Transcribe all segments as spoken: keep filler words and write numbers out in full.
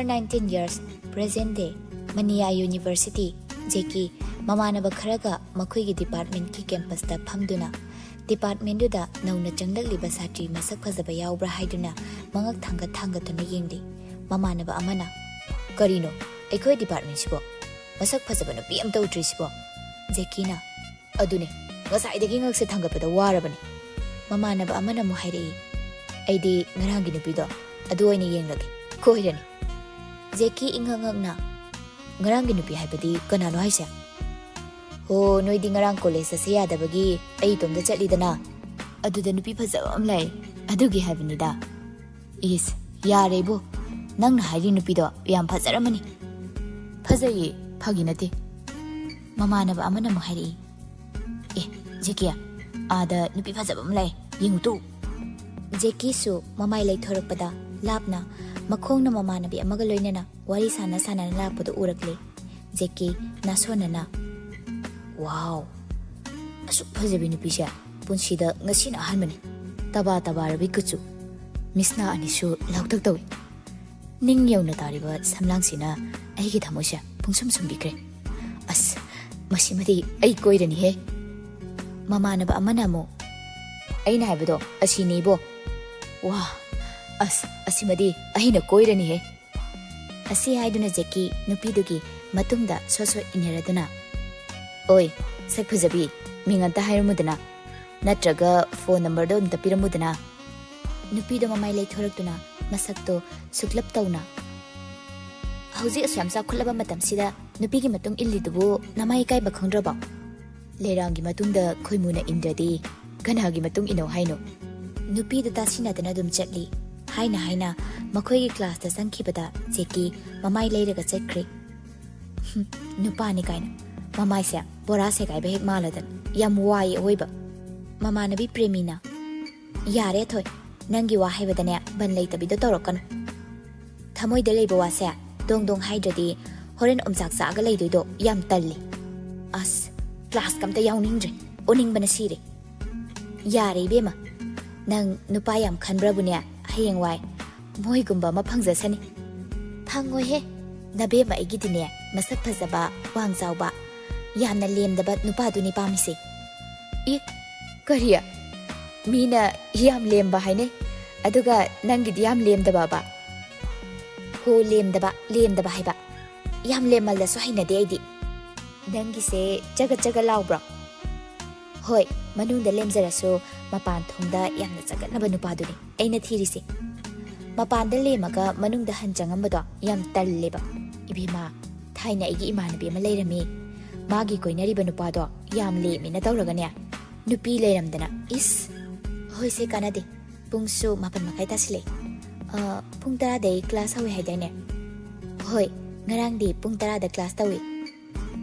Nineteen years, present day, Maniya University, ꯖꯦꯀꯤ ꯃꯃꯥꯟꯅꯕ ꯈꯔꯒ ꯃꯈꯣꯏꯒꯤ ꯗꯤꯄꯥꯔꯠꯃꯦꯟꯠꯀꯤ ꯀꯦꯝꯄꯁꯇ ꯐꯝꯗꯨꯅ ꯗꯤꯄꯥꯔꯠꯃꯦꯟꯠꯗꯨꯗ ꯅꯧꯅ ꯆꯪꯂꯛꯂꯤꯕ ꯁꯥꯇ꯭ꯔꯤ ꯃꯁꯛ ꯐꯖꯕ ꯌꯥꯎꯕ꯭ꯔꯥ ꯍꯥꯏꯗꯨꯅ ꯃꯉꯛ ꯊꯥꯡꯒꯠ ꯊꯥꯡꯒꯠꯇꯨꯅ ꯌꯦꯡꯂꯤ꯫ ꯃꯃꯥꯟꯅꯕ ꯑꯃꯅ, "ꯀꯔꯤꯅꯣ, ꯑꯩꯈꯣꯏ ꯗꯤꯄꯥꯔꯠꯃꯦꯟꯠꯁꯤꯕꯣ? ꯃꯁꯛ ꯐꯖꯕ ꯅꯨꯄꯤ ꯑꯝꯇ ꯎꯗ꯭ꯔꯤꯁꯤꯕꯣ?" ꯖꯦꯀꯤꯅ, "ꯑꯗꯨꯅꯦ, ꯉꯁꯥꯏꯗꯒꯤ ꯉꯛꯁꯦ ꯊꯥꯡꯒꯠꯄꯗ ꯋꯥꯔꯕꯅꯤ꯫" ꯃꯃꯥꯟꯅꯕ ꯑꯃꯅ ꯑꯃꯨꯛ ꯍꯥꯏꯔꯛꯏ, "ꯑꯩꯗꯤ ꯉꯔꯥꯡꯒꯤ ꯅꯨꯄꯤꯗꯣ ꯑꯗꯨ ꯑꯣꯏꯅ ꯌꯦꯡꯂꯒꯦ, ꯀꯣꯏꯔꯅꯤ꯫" ꯖꯦꯀꯤ ꯏꯉꯛ ꯉꯛꯅ, "ꯉꯔꯥꯡꯒꯤ ꯅꯨꯄꯤ ꯍꯥꯏꯕꯗꯤ ꯀꯅꯥꯅꯣ ꯍꯥꯏꯁꯦ?" "ꯍꯣ, ꯅꯣꯏꯗꯤ ꯉꯔꯥꯡ ꯀꯣꯂꯦꯖ ꯆꯠꯁꯦ ꯌꯥꯗꯕꯒꯤ ꯑꯩ ꯏꯇꯣꯝꯇ ꯆꯠꯂꯤꯗꯅ, ꯑꯗꯨꯗ ꯅꯨꯄꯤ ꯐꯖꯕ ꯑꯃ ꯂꯩ, ꯑꯗꯨꯒꯤ ꯍꯥꯏꯕꯅꯤꯗ꯫" "ꯏꯁ, ꯌꯥꯔꯦ ꯏꯕꯣ, ꯅꯪꯅ ꯍꯥꯏꯔꯤ ꯅꯨꯄꯤꯗꯣ ꯌꯥꯝ ꯐꯖꯔꯝꯃꯅꯤ꯫" "ꯐꯖꯩꯌꯦ, ꯐꯥꯒꯤ ꯅꯠꯇꯦ꯫" ꯃꯃꯥꯟꯅꯕ ꯑꯃꯅ ꯑꯃꯨꯛ ꯍꯥꯏꯔꯛꯏ, "ꯑꯦ, ꯖꯦꯀꯤ, ꯑꯥꯗ ꯅꯨꯄꯤ ꯐꯖꯕ ꯑꯃ ꯂꯩ, ꯌꯦꯡꯉꯨ ꯇꯨ꯫" ꯖꯦꯀꯤꯁꯨ ꯃꯃꯥꯏ ꯂꯩꯊꯣꯔꯛꯄꯗ ꯂꯥꯞꯅ ꯃꯈꯣꯡꯅ ꯃꯃꯥꯟꯅꯕꯤ ꯑꯃꯒ ꯂꯣꯏꯅꯅ ꯋꯥꯔꯤ ꯁꯥꯟꯅ ꯁꯥꯟꯅꯅ ꯂꯥꯛꯄꯗꯨ ꯎꯔꯛꯂꯦ꯫ ꯖꯦꯀꯤ ꯅꯥꯁꯣꯟꯅꯅ, "ꯋꯥꯎ, ꯑꯁꯨꯛ ꯐꯖꯕꯤ ꯅꯨꯄꯤꯁꯦ ꯄꯨꯟꯁꯤꯗ ꯉꯁꯤꯅ ꯑꯍꯥꯟꯕꯅꯤ꯫ ꯇꯕꯥ ꯇꯕꯥꯔꯕꯤ ꯀꯨꯆꯨ, ꯃꯤꯁꯅꯥ ꯑꯅꯤꯁꯨ ꯂꯧꯇꯛ ꯇꯧꯏ꯫ ꯅꯤꯡ ꯌꯧꯅ ꯇꯥꯔꯤꯕ ꯁꯝꯂꯥꯡꯁꯤꯅ ꯑꯩꯒꯤ ꯊꯃꯣꯏꯁꯦ ꯄꯨꯡꯁꯨꯝ ꯁꯨꯝꯕꯤꯈ꯭ꯔꯦ꯫ ꯑꯁ, ꯃꯁꯤꯃꯗꯤ ꯑꯩ ꯀꯣꯏꯔꯅꯤꯍꯦ꯫" ꯃꯃꯥꯟꯅꯕ ꯑꯃꯅ ꯑꯃꯨꯛ, "ꯑꯩꯅ ꯍꯥꯏꯕꯗꯣ ꯑꯁꯤꯅꯤ ꯏꯕꯣ꯫" "ꯋꯥ, ꯑꯁ, ꯑꯁꯤꯃꯗꯤ ꯑꯩꯅ ꯀꯣꯏꯔꯅꯤꯍꯦ꯫" ꯑꯁꯤ ꯍꯥꯏꯗꯨꯅ ꯖꯦꯀꯤ ꯅꯨꯄꯤꯗꯨꯒꯤ ꯃꯇꯨꯡꯗ ꯁꯣꯠ ꯁꯣꯠ ꯏꯟꯅꯔꯗꯨꯅ, "ꯑꯣꯏ, ꯁꯛ ꯐꯖꯕꯤ, ꯃꯤꯡ ꯑꯝꯇ ꯍꯥꯏꯔꯝꯃꯨꯗꯅ, ꯅꯠꯇ꯭ꯔꯒ ꯐꯣꯟ ꯅꯝꯕꯔꯗꯣ ꯑꯝꯇ ꯄꯤꯔꯝꯃꯨꯗꯅ꯫" ꯅꯨꯄꯤꯗꯣ ꯃꯃꯥꯏ ꯂꯩꯊꯣꯔꯛꯇꯨꯅ ꯃꯁꯛꯇꯣ ꯁꯨꯛꯂꯞ ꯇꯧꯅ, "ꯍꯧꯖꯤꯛ ꯑꯁꯨꯛ ꯌꯥꯝ ꯆꯥꯎꯈꯠꯂꯕ ꯃꯇꯝꯁꯤꯗ ꯅꯨꯄꯤꯒꯤ ꯃꯇꯨꯡ ꯏꯜꯂꯤꯗꯨꯕꯨ ꯅꯃꯥꯏ ꯏꯀꯥꯏꯕ ꯈꯪꯗ꯭ꯔꯕꯣ? ꯂꯩꯔꯥꯡꯒꯤ ꯃꯇꯨꯡꯗ ꯈꯣꯏꯃꯨꯅ ꯏꯟꯗ꯭ꯔꯗꯤ ꯀꯅꯥꯒꯤ ꯃꯇꯨꯡ ꯏꯅꯣ ꯍꯥꯏꯅꯣ?" ꯅꯨꯄꯤꯗꯨ ꯇꯥꯁꯤꯟꯅꯗꯅ ꯑꯗꯨꯝ ꯆꯠꯂꯤ꯫ ꯍꯥꯏꯅ ꯍꯥꯏꯅ ꯃꯈꯣꯏꯒꯤ ꯀ꯭ꯂꯥꯁꯇ ꯆꯪꯈꯤꯕꯗ ꯖꯦꯀꯤ ꯃꯃꯥꯏ ꯂꯩꯔꯒ ꯆꯠꯈ꯭ꯔꯦ꯫ ꯍꯨꯝ, ꯅꯨꯄꯥꯅꯤ ꯀꯥꯏꯅ ꯃꯃꯥꯏꯁꯦ ꯕꯣꯔꯥ ꯁꯦꯒꯥꯏꯕ ꯍꯦꯛ ꯃꯥꯜꯂꯗꯅ꯫ ꯌꯥꯝ ꯋꯥꯏ ꯑꯋꯣꯏꯕ꯫ ꯃꯃꯥꯟꯅꯕꯤ ꯄ꯭ꯔꯦꯃꯤꯅ, "ꯌꯥꯔꯦ ꯊꯣꯏ, ꯅꯪꯒꯤ ꯋꯥ ꯍꯥꯏꯕꯗꯅꯦ ꯕꯟ ꯂꯩꯇꯕꯤꯗꯣ ꯇꯧꯔꯛꯀꯅꯨ꯫ ꯊꯃꯣꯏꯗ ꯂꯩꯕ ꯋꯥꯁꯦ ꯗꯣꯡ ꯗꯣꯡ ꯍꯥꯏꯗ꯭ꯔꯗꯤ ꯍꯣꯔꯦꯟ ꯑꯣꯝꯆꯥꯛ ꯆꯥꯛꯑꯒ ꯂꯩꯗꯣꯏꯗꯣ ꯌꯥꯝ ꯇꯜꯂꯤ꯫ ꯑꯁ, ꯀ꯭ꯂꯥꯁꯀ ꯑꯝꯇ ꯌꯥꯎꯅꯤꯡꯗ꯭ꯔꯦ, ꯑꯣꯅꯤꯡꯕꯅ ꯁꯤꯔꯦ꯫ ꯌꯥꯔꯦ ꯏꯕꯦꯝꯃ, ꯅꯪ ꯅꯨꯄꯥ ꯌꯥꯝ ꯈꯟꯕ꯭ꯔꯕꯨꯅꯦ, ꯍꯌꯦꯡꯋꯥꯏ ꯃꯣꯏꯒꯨꯝꯕ ꯑꯃ ꯐꯪꯖꯁꯅꯤ꯫ "ꯍꯪꯉꯣꯏꯍꯦ, ꯅꯕꯦꯝꯃ ꯑꯩꯒꯤꯗꯤꯅꯦ, ꯃꯁꯛ ꯐꯖꯕ, ꯋꯥꯡ ꯆꯥꯎꯕ, ꯌꯥꯝꯅ ꯂꯦꯝꯗꯕ ꯅꯨꯄꯥꯗꯨꯅꯤ ꯄꯥꯝꯃꯤꯁꯦ꯫" "ꯏ, ꯀꯔꯤ? ꯃꯤꯅ ꯌꯥꯝ ꯂꯦꯝꯕ ꯍꯥꯏꯅꯩ, ꯑꯗꯨꯒ ꯅꯪꯒꯤꯗꯤ ꯌꯥꯝ ꯂꯦꯝꯗꯕꯕ?" "ꯍꯣ, ꯂꯦꯝꯗꯕ, ꯂꯦꯝꯗꯕ ꯍꯥꯏꯕ꯫ ꯌꯥꯝ ꯂꯦꯝꯃꯜꯂꯁꯨ ꯍꯩꯅꯗꯦ ꯑꯩꯗꯤ꯫" "ꯅꯪꯒꯤꯁꯦ ꯆꯒꯠ ꯆꯒꯠ ꯂꯥꯎꯕ꯭ꯔꯣ?" "ꯍꯣꯏ, ꯃꯅꯨꯡꯗ ꯂꯦꯝꯖꯔꯁꯨ ꯃꯄꯥꯟ ꯊꯣꯡꯗ ꯌꯥꯝꯅ ꯆꯒꯠꯅꯕ ꯅꯨꯄꯥꯗꯨꯅꯤ ꯑꯩꯅ ꯊꯤꯔꯤꯁꯦ꯫ ꯃꯄꯥꯟꯗ ꯂꯦꯝꯃꯒ ꯃꯅꯨꯡꯗ ꯍꯟ ꯆꯪꯉꯝꯕꯗꯣ ꯌꯥꯝ ꯇꯜꯂꯦꯕ꯫ ꯏꯕꯦꯝꯃ, ꯊꯥꯏꯅ ꯑꯩꯒꯤ ꯏꯃꯥꯟꯅꯕꯤ ꯑꯃ ꯂꯩꯔꯝꯃꯤ꯫ ꯃꯥꯒꯤ ꯀꯣꯏꯅꯔꯤꯕ ꯅꯨꯄꯥꯗꯣ ꯌꯥꯝ ꯂꯦꯝꯃꯦꯅ ꯇꯧꯔꯒꯅꯦ, ꯅꯨꯄꯤ ꯂꯩꯔꯝꯗꯅ, ꯏꯁ!" "ꯍꯣꯏꯁꯦ, ꯀꯥꯟꯅꯗꯦ꯫ ꯄꯨꯡꯁꯨ ꯃꯥꯄꯟ ꯃꯈꯥꯏ ꯇꯥꯁꯤꯜꯂꯛꯑꯦ꯫ ꯑ, ꯄꯨꯡ ꯇꯔꯥꯗꯩ ꯀ꯭ꯂꯥꯁ ꯍꯧꯋꯦ ꯍꯥꯏꯗꯥꯏꯅꯦ?" "ꯍꯣꯏ, ꯉꯔꯥꯡꯗꯤ ꯄꯨꯡ ꯇꯔꯥꯗ ꯀ꯭ꯂꯥꯁ ꯇꯧꯏ꯫"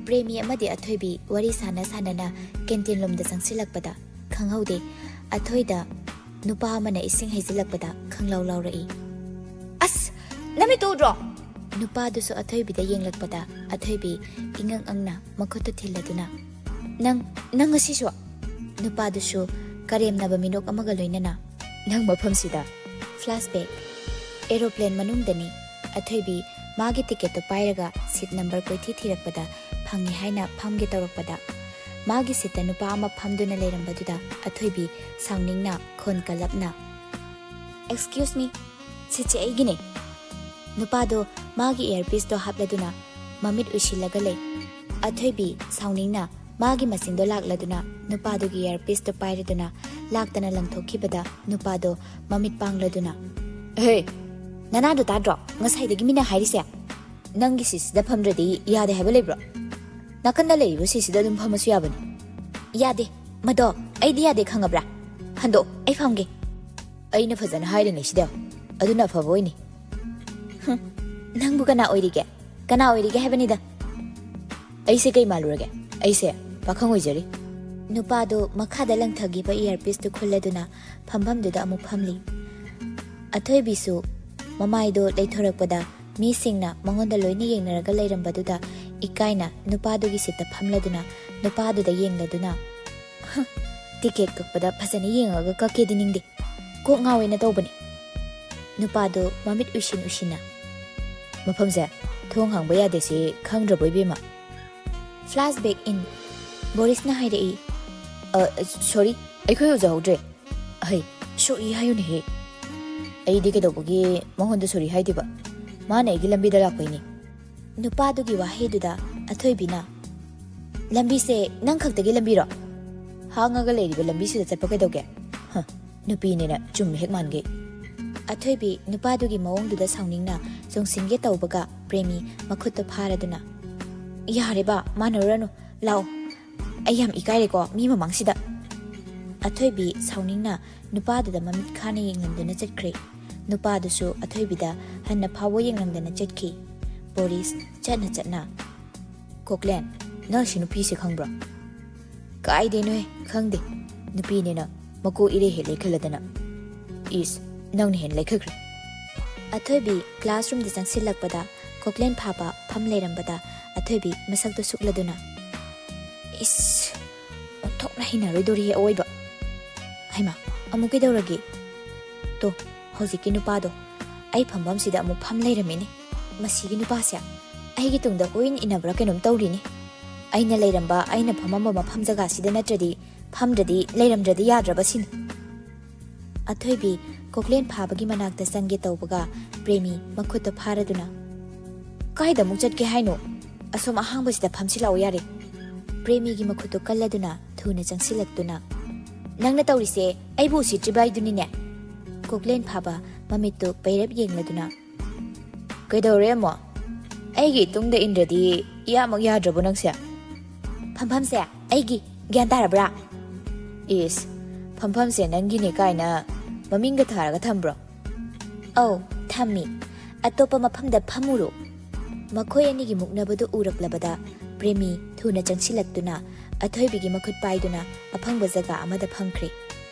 ꯄ꯭ꯔꯦꯃꯤ ꯑꯃꯗꯤ ꯑꯊꯣꯏꯕꯤ ꯋꯥꯔꯤ ꯁꯥꯟꯅ ꯁꯥꯟꯅꯅ ꯀꯦꯟꯇꯤꯟ ꯂꯣꯝꯗ ꯆꯪꯁꯤꯜꯂꯛꯄꯗ ꯈꯪꯍꯧꯗꯦ, ꯑꯊꯣꯏꯗ ꯅꯨꯄꯥ ꯑꯃꯅ ꯏꯁꯤꯡ ꯍꯩꯖꯤꯜꯂꯛꯄꯗ ꯈꯪꯂꯥꯎ ꯂꯥꯎꯔꯛꯏ꯫ "ꯑꯁ, ꯅꯃꯤꯠꯇꯨ ꯎꯗ꯭ꯔꯣ?" ꯅꯨꯄꯥꯗꯨꯁꯨ ꯑꯊꯣꯏꯕꯤꯗ ꯌꯦꯡꯂꯛꯄꯗ ꯑꯊꯣꯏꯕꯤ ꯏꯉꯛ ꯉꯛꯅ ꯃꯈꯨꯠꯇꯨ ꯊꯤꯜꯂꯗꯨꯅ, "ꯅꯪ, ꯅꯪ ꯉꯁꯤꯁꯨ?" ꯅꯨꯄꯥꯗꯨꯁꯨ ꯀꯔꯦꯝꯅꯕ ꯃꯤꯅꯣꯛ ꯑꯃꯒ ꯂꯣꯏꯅꯅ, "ꯅꯪ ꯃꯐꯝꯁꯤꯗ?" ꯐ꯭ꯂꯥꯁꯕꯦꯛ꯫ ꯑꯦꯔꯣꯄ꯭ꯂꯦꯟ ꯃꯅꯨꯡꯗꯅꯤ꯫ ꯑꯊꯣꯏꯕꯤ ꯃꯥꯒꯤ ꯇꯤꯀꯦꯠꯇꯨ ꯄꯥꯏꯔꯒ ꯁꯤꯠ ꯅꯝꯕꯔ ꯀꯣꯏꯊꯤ ꯊꯤꯔꯛꯄꯗ ꯐꯪꯉꯦ ꯍꯥꯏꯅ ꯐꯝꯒꯦ ꯇꯧꯔꯛꯄꯗ, ꯃꯥꯒꯤ ꯁꯤꯠꯇ ꯅꯨꯄꯥ ꯑꯃ ꯐꯝꯗꯨꯅ ꯂꯩꯔꯝꯕꯗꯨꯗ ꯑꯊꯣꯏꯕꯤ ꯁꯥꯎꯅꯤꯡꯅ ꯈꯣꯟ ꯀꯜꯂꯞꯅ, "Excuse me, ꯁꯤꯠꯁꯦ ꯑꯩꯒꯤꯅꯦ꯫" ꯅꯨꯄꯥꯗꯣ ꯃꯥꯒꯤ ꯏꯌꯥꯔꯄꯤꯁꯇꯣ ꯍꯥꯞꯂꯗꯨꯅ ꯃꯃꯤꯠ ꯎꯏꯁꯤꯜꯂꯒ ꯂꯩ꯫ ꯑꯊꯣꯏꯕꯤ ꯁꯥꯎꯅꯤꯡꯅ ꯃꯥꯒꯤ ꯃꯁꯤꯡꯗꯣ ꯂꯥꯛꯂꯗꯨꯅ ꯅꯨꯄꯥꯗꯨꯒꯤ ꯏꯌꯥꯔꯄꯤꯁꯇꯣ ꯄꯥꯏꯔꯗꯨꯅ ꯂꯥꯛꯇꯅ ꯂꯪꯊꯣꯛꯈꯤꯕꯗ ꯅꯨꯄꯥꯗꯣ ꯃꯃꯤꯠ ꯄꯥꯡꯂꯗꯨꯅ, "ꯍꯦ, ꯅꯅꯥꯗꯣ ꯇꯥꯗ꯭ꯔꯣ? ꯉꯁꯥꯏꯗꯒꯤ ꯃꯤꯅ ꯍꯥꯏꯔꯤꯁꯦ꯫ ꯅꯪꯒꯤ ꯁꯤꯠꯁꯤꯗ ꯐꯝꯗ꯭ꯔꯗꯤ ꯌꯥꯗꯦ ꯍꯥꯏꯕ ꯂꯩꯕ꯭ꯔꯣ? ꯅꯥꯀꯟꯗ ꯂꯩꯔꯤꯕ ꯁꯤꯠꯁꯤꯗ ꯑꯗꯨꯝ ꯐꯝꯃꯁꯨ ꯌꯥꯕꯅꯤ꯫" "ꯌꯥꯗꯦ, ꯃꯗꯣ, ꯑꯩꯗꯤ ꯌꯥꯗꯦ, ꯈꯪꯉꯕ꯭ꯔꯥ? ꯍꯟꯗꯣꯛ, ꯑꯩ ꯐꯝꯒꯦ꯫" "ꯑꯩꯅ ꯐꯖꯅ ꯍꯥꯏꯔꯤꯉꯩꯁꯤꯗ ꯑꯗꯨꯅ ꯑꯐꯕ ꯑꯣꯏꯅꯤ꯫" "ꯍꯨꯝ, ꯅꯪꯕꯨ ꯀꯅꯥ ꯑꯣꯏꯔꯤꯒꯦ? ꯀꯅꯥ ꯑꯣꯏꯔꯤꯒꯦ ꯍꯥꯏꯕꯅꯤꯗ?" "ꯑꯩꯁꯦ ꯀꯩ ꯃꯥꯜꯂꯨꯔꯒꯦ? ꯑꯩꯁꯦ ꯄꯥꯈꯪ ꯑꯣꯏꯖꯔꯤ꯫" ꯅꯨꯄꯥꯗꯣ ꯃꯈꯥꯗ ꯂꯪꯊꯈꯤꯕ ꯏꯌꯥꯔꯄꯤꯁꯇꯨ ꯈꯨꯜꯂꯗꯨꯅ ꯐꯝꯐꯝꯗꯨꯗ ꯑꯃꯨꯛ ꯐꯝꯂꯤ꯫ ꯑꯊꯣꯏꯕꯤꯁꯨ ꯃꯃꯥꯏꯗꯣ ꯂꯩꯊꯣꯔꯛꯄꯗ ꯃꯤꯁꯤꯡꯅ ꯃꯉꯣꯟꯗ ꯂꯣꯏꯅ ꯌꯦꯡꯅꯔꯒ ꯂꯩꯔꯝꯕꯗꯨꯗ ꯏꯀꯥꯏꯅ ꯅꯨꯄꯥꯗꯨꯒꯤ ꯁꯤꯠꯇ ꯐꯝꯂꯗꯨꯅ ꯅꯨꯄꯥꯗꯨꯗ ꯌꯦꯡꯂꯗꯨꯅ, "ꯍ, ꯇꯤꯀꯦꯠ ꯀꯛꯄꯗ ꯐꯖꯅ ꯌꯦꯡꯉꯒ ꯀꯛꯀꯦꯗꯤ ꯅꯤꯡꯗꯦ꯫ ꯀꯣꯛ ꯉꯥꯎꯋꯦꯅ ꯇꯧꯕꯅꯤ꯫" ꯅꯨꯄꯥꯗꯣ ꯃꯃꯤꯠ ꯎꯏꯁꯤꯟ ꯎꯏꯁꯤꯟꯅ, ꯃꯐꯝꯁꯦ ꯊꯣꯡ ꯍꯥꯡꯕ ꯌꯥꯗꯦ ꯁꯤ ꯈꯪꯗ꯭ꯔꯕꯣ, ꯏꯕꯦꯝꯃ? Flashback in. ꯕꯣꯔꯤꯁꯅ ꯍꯥꯏꯔꯛꯏ, "ꯑ, sorry, ꯑꯩꯈꯣꯏ ꯎꯖꯍꯧꯗ꯭ꯔꯦ꯫ ꯑꯍꯩ, sorry ꯍꯥꯏꯌꯨꯅꯦꯍꯦ꯫ ꯑꯩꯗꯤ ꯀꯩꯗꯧꯕꯒꯤ ꯃꯉꯣꯟꯗ sorry ꯍꯥꯏꯗꯣꯏꯕ? ꯃꯥꯅ ꯑꯩꯒꯤ ꯂꯝꯕꯤꯗ ꯂꯥꯛꯄꯩꯅꯤ꯫" ꯅꯨꯄꯥꯗꯨꯒꯤ ꯋꯥꯍꯩꯗꯨꯗ ꯑꯊꯣꯏꯕꯤꯅ, "ꯂꯝꯕꯤꯁꯦ ꯅꯪ ꯈꯛꯇꯒꯤ ꯂꯝꯕꯤꯔꯣ? ꯍꯥꯡꯉꯒ ꯂꯩꯔꯤꯕ ꯂꯝꯕꯤꯁꯤꯗ ꯆꯠꯄ ꯀꯩꯗꯧꯒꯦ? ꯍ, ꯅꯨꯄꯤꯅꯦꯅ ꯆꯨꯝꯃꯤ ꯍꯦꯛ ꯃꯥꯟꯒꯩ꯫" ꯑꯊꯣꯏꯕꯤ ꯅꯨꯄꯥꯗꯨꯒꯤ ꯃꯑꯣꯡꯗꯨꯗ ꯁꯥꯎꯅꯤꯡꯅ ꯆꯣꯡꯁꯤꯟꯒꯦ ꯇꯧꯕꯒ ꯄ꯭ꯔꯦꯃꯤ ꯃꯈꯨꯠꯇꯨ ꯐꯥꯔꯗꯨꯅ, "ꯌꯥꯔꯦꯕ, ꯃꯥꯟꯅꯔꯨꯔꯅꯨ, ꯂꯥꯛꯑꯣ꯫ ꯑꯩ ꯌꯥꯝ ꯏꯀꯥꯏꯔꯦꯀꯣ ꯃꯤ ꯃꯃꯥꯡꯁꯤꯗ꯫" ꯑꯊꯣꯏꯕꯤ ꯁꯥꯎꯅꯤꯡꯅ ꯅꯨꯄꯥꯗꯨꯗ ꯃꯃꯤꯠ ꯈꯥꯅ ꯌꯦꯡꯂꯝꯗꯨꯅ ꯆꯠꯈ꯭ꯔꯦ꯫ ꯅꯨꯄꯥꯗꯨꯁꯨ ꯑꯊꯣꯏꯕꯤꯗ ꯍꯟꯅ ꯐꯥꯎꯕ ꯌꯦꯡꯂꯝꯗꯅ ꯆꯠꯈꯤ꯫ ꯕꯣꯔꯤꯁ ꯆꯠꯅ ꯆꯠꯅ, "ꯀꯣꯛꯂꯦꯟ, ꯅꯪ ꯁꯤ ꯅꯨꯄꯤꯁꯦ ꯈꯪꯕ꯭ꯔꯣ?" "ꯀꯥꯏꯗꯩꯅꯣꯍꯦ, ꯈꯪꯗꯦ꯫ ꯅꯨꯄꯤꯅꯦꯅ ꯃꯀꯣꯛ ꯏꯔꯩ ꯍꯦꯛ ꯂꯩꯈꯠꯂꯗꯅ꯫" "ꯏꯁ, ꯅꯪꯅ ꯍꯦꯟꯅ ꯂꯩꯈꯠꯈ꯭ꯔꯦ꯫" ꯑꯊꯣꯏꯕꯤ classroomꯗ ꯆꯪꯁꯤꯜꯂꯛꯄꯗ ꯀꯣꯛꯂꯦꯟ ꯐꯥꯕ ꯐꯝ ꯂꯩꯔꯝꯕꯗ ꯑꯊꯣꯏꯕꯤ ꯃꯁꯛꯇꯨ ꯁꯨꯛꯂꯗꯨꯅ, "ꯏꯁ, ꯑꯣꯟꯊꯣꯛꯅ ꯍꯩꯅꯔꯣꯏꯗꯣꯔꯤꯍꯦ ꯑꯑꯣꯏꯕ꯫ ꯍꯩꯃꯥ, ꯑꯃꯨꯛ ꯀꯩꯗꯧꯔꯒꯦ? ꯇꯣ, ꯍꯧꯖꯤꯛꯀꯤ ꯅꯨꯄꯥꯗꯣ ꯑꯩ ꯐꯝꯐꯝꯁꯤꯗ ꯑꯃꯨꯛ ꯐꯝ ꯂꯩꯔꯝꯃꯤꯅꯦ꯫ ꯃꯁꯤꯒꯤ ꯅꯨꯄꯥꯁꯦ ꯑꯩꯒꯤ ꯇꯨꯡꯗ ꯀꯣꯏꯏꯟ ꯏꯟꯅꯕ꯭ꯔꯥ ꯀꯩꯅꯣꯝ ꯇꯧꯔꯤꯅꯦ꯫ ꯑꯩꯅ ꯂꯩꯔꯝꯕ, ꯑꯩꯅ ꯐꯝꯃꯝꯕ ꯃꯐꯝ ꯖꯒꯥꯁꯤꯗ ꯅꯠꯇ꯭ꯔꯗꯤ, ꯐꯝꯗ꯭ꯔꯗꯤ, ꯂꯩꯔꯝꯗ꯭ꯔꯗꯤ ꯌꯥꯗ꯭ꯔꯕ ꯁꯤꯅꯤ꯫" ꯑꯊꯣꯏꯕꯤ ꯀꯣꯛꯂꯦꯟ ꯐꯥꯕꯒꯤ ꯃꯅꯥꯛꯇ ꯆꯪꯒꯦ ꯇꯧꯕꯒ ꯄ꯭ꯔꯦꯃꯤ ꯃꯈꯨꯠꯇ ꯐꯥꯔꯗꯨꯅ, "ꯀꯥꯏꯗ ꯑꯃꯨꯛ ꯆꯠꯀꯦ ꯍꯥꯏꯅꯣ? ꯑꯁꯣꯝ ꯑꯍꯥꯡꯕꯁꯤꯗ ꯐꯝꯁꯤ ꯂꯥꯛꯑꯣ ꯌꯥꯔꯦ꯫" ꯄ꯭ꯔꯦꯃꯤꯒꯤ ꯃꯈꯨꯠꯇꯨ ꯀꯜꯂꯗꯨꯅ ꯊꯨꯅ ꯆꯪꯁꯤꯜꯂꯛꯇꯨꯅ, "ꯅꯪꯅ ꯇꯧꯔꯤꯁꯦ ꯑꯩꯕꯨ ꯎꯁꯤꯠꯇ꯭ꯔꯤꯕ ꯍꯥꯏꯗꯨꯅꯤꯅꯦ?" ꯀꯣꯛꯂꯦꯟ ꯐꯥꯕ ꯃꯃꯤꯠꯇꯨ ꯄꯩꯔꯞ ꯌꯦꯡꯂꯗꯨꯅ, "ꯀꯩꯗꯧꯔꯦ ꯑꯃꯨꯛ? ꯑꯩꯒꯤ ꯏꯇꯨꯡꯗ ꯏꯟꯗ꯭ꯔꯗꯤ ꯏꯌꯥꯃꯛ ꯌꯥꯗ꯭ꯔꯕꯣ ꯅꯪꯁꯦ?" "ꯐꯝꯐꯝꯁꯦ ꯑꯩꯒꯤ, ꯒ꯭ꯌꯥꯟ ꯇꯥꯔꯕ꯭ꯔꯥ?" "ꯏꯁ, ꯐꯝꯐꯝꯁꯦ ꯅꯪꯒꯤꯅꯦ ꯀꯥꯏꯅ ꯃꯃꯤꯡꯒ ꯊꯥꯔꯒ ꯊꯝꯕ꯭ꯔꯣ?" "ꯑꯧ, ꯊꯝꯃꯤ꯫ ꯑꯇꯣꯞꯄ ꯃꯐꯝꯗ ꯐꯝꯃꯨꯔꯣ꯫" ꯃꯈꯣꯏ ꯑꯅꯤꯒꯤ ꯃꯨꯛꯅꯕꯗꯨ ꯎꯔꯛꯂꯕꯗ ꯄ꯭ꯔꯦꯃꯤ ꯊꯨꯅ ꯆꯪꯁꯤꯜꯂꯛꯇꯨꯅ ꯑꯊꯣꯏꯕꯤꯒꯤ ꯃꯈꯨꯠ ꯄꯥꯏꯗꯨꯅ ꯑꯐꯪꯕ ꯖꯒꯥ ꯑꯃꯗ ꯐꯝꯈ꯭ꯔꯦ꯫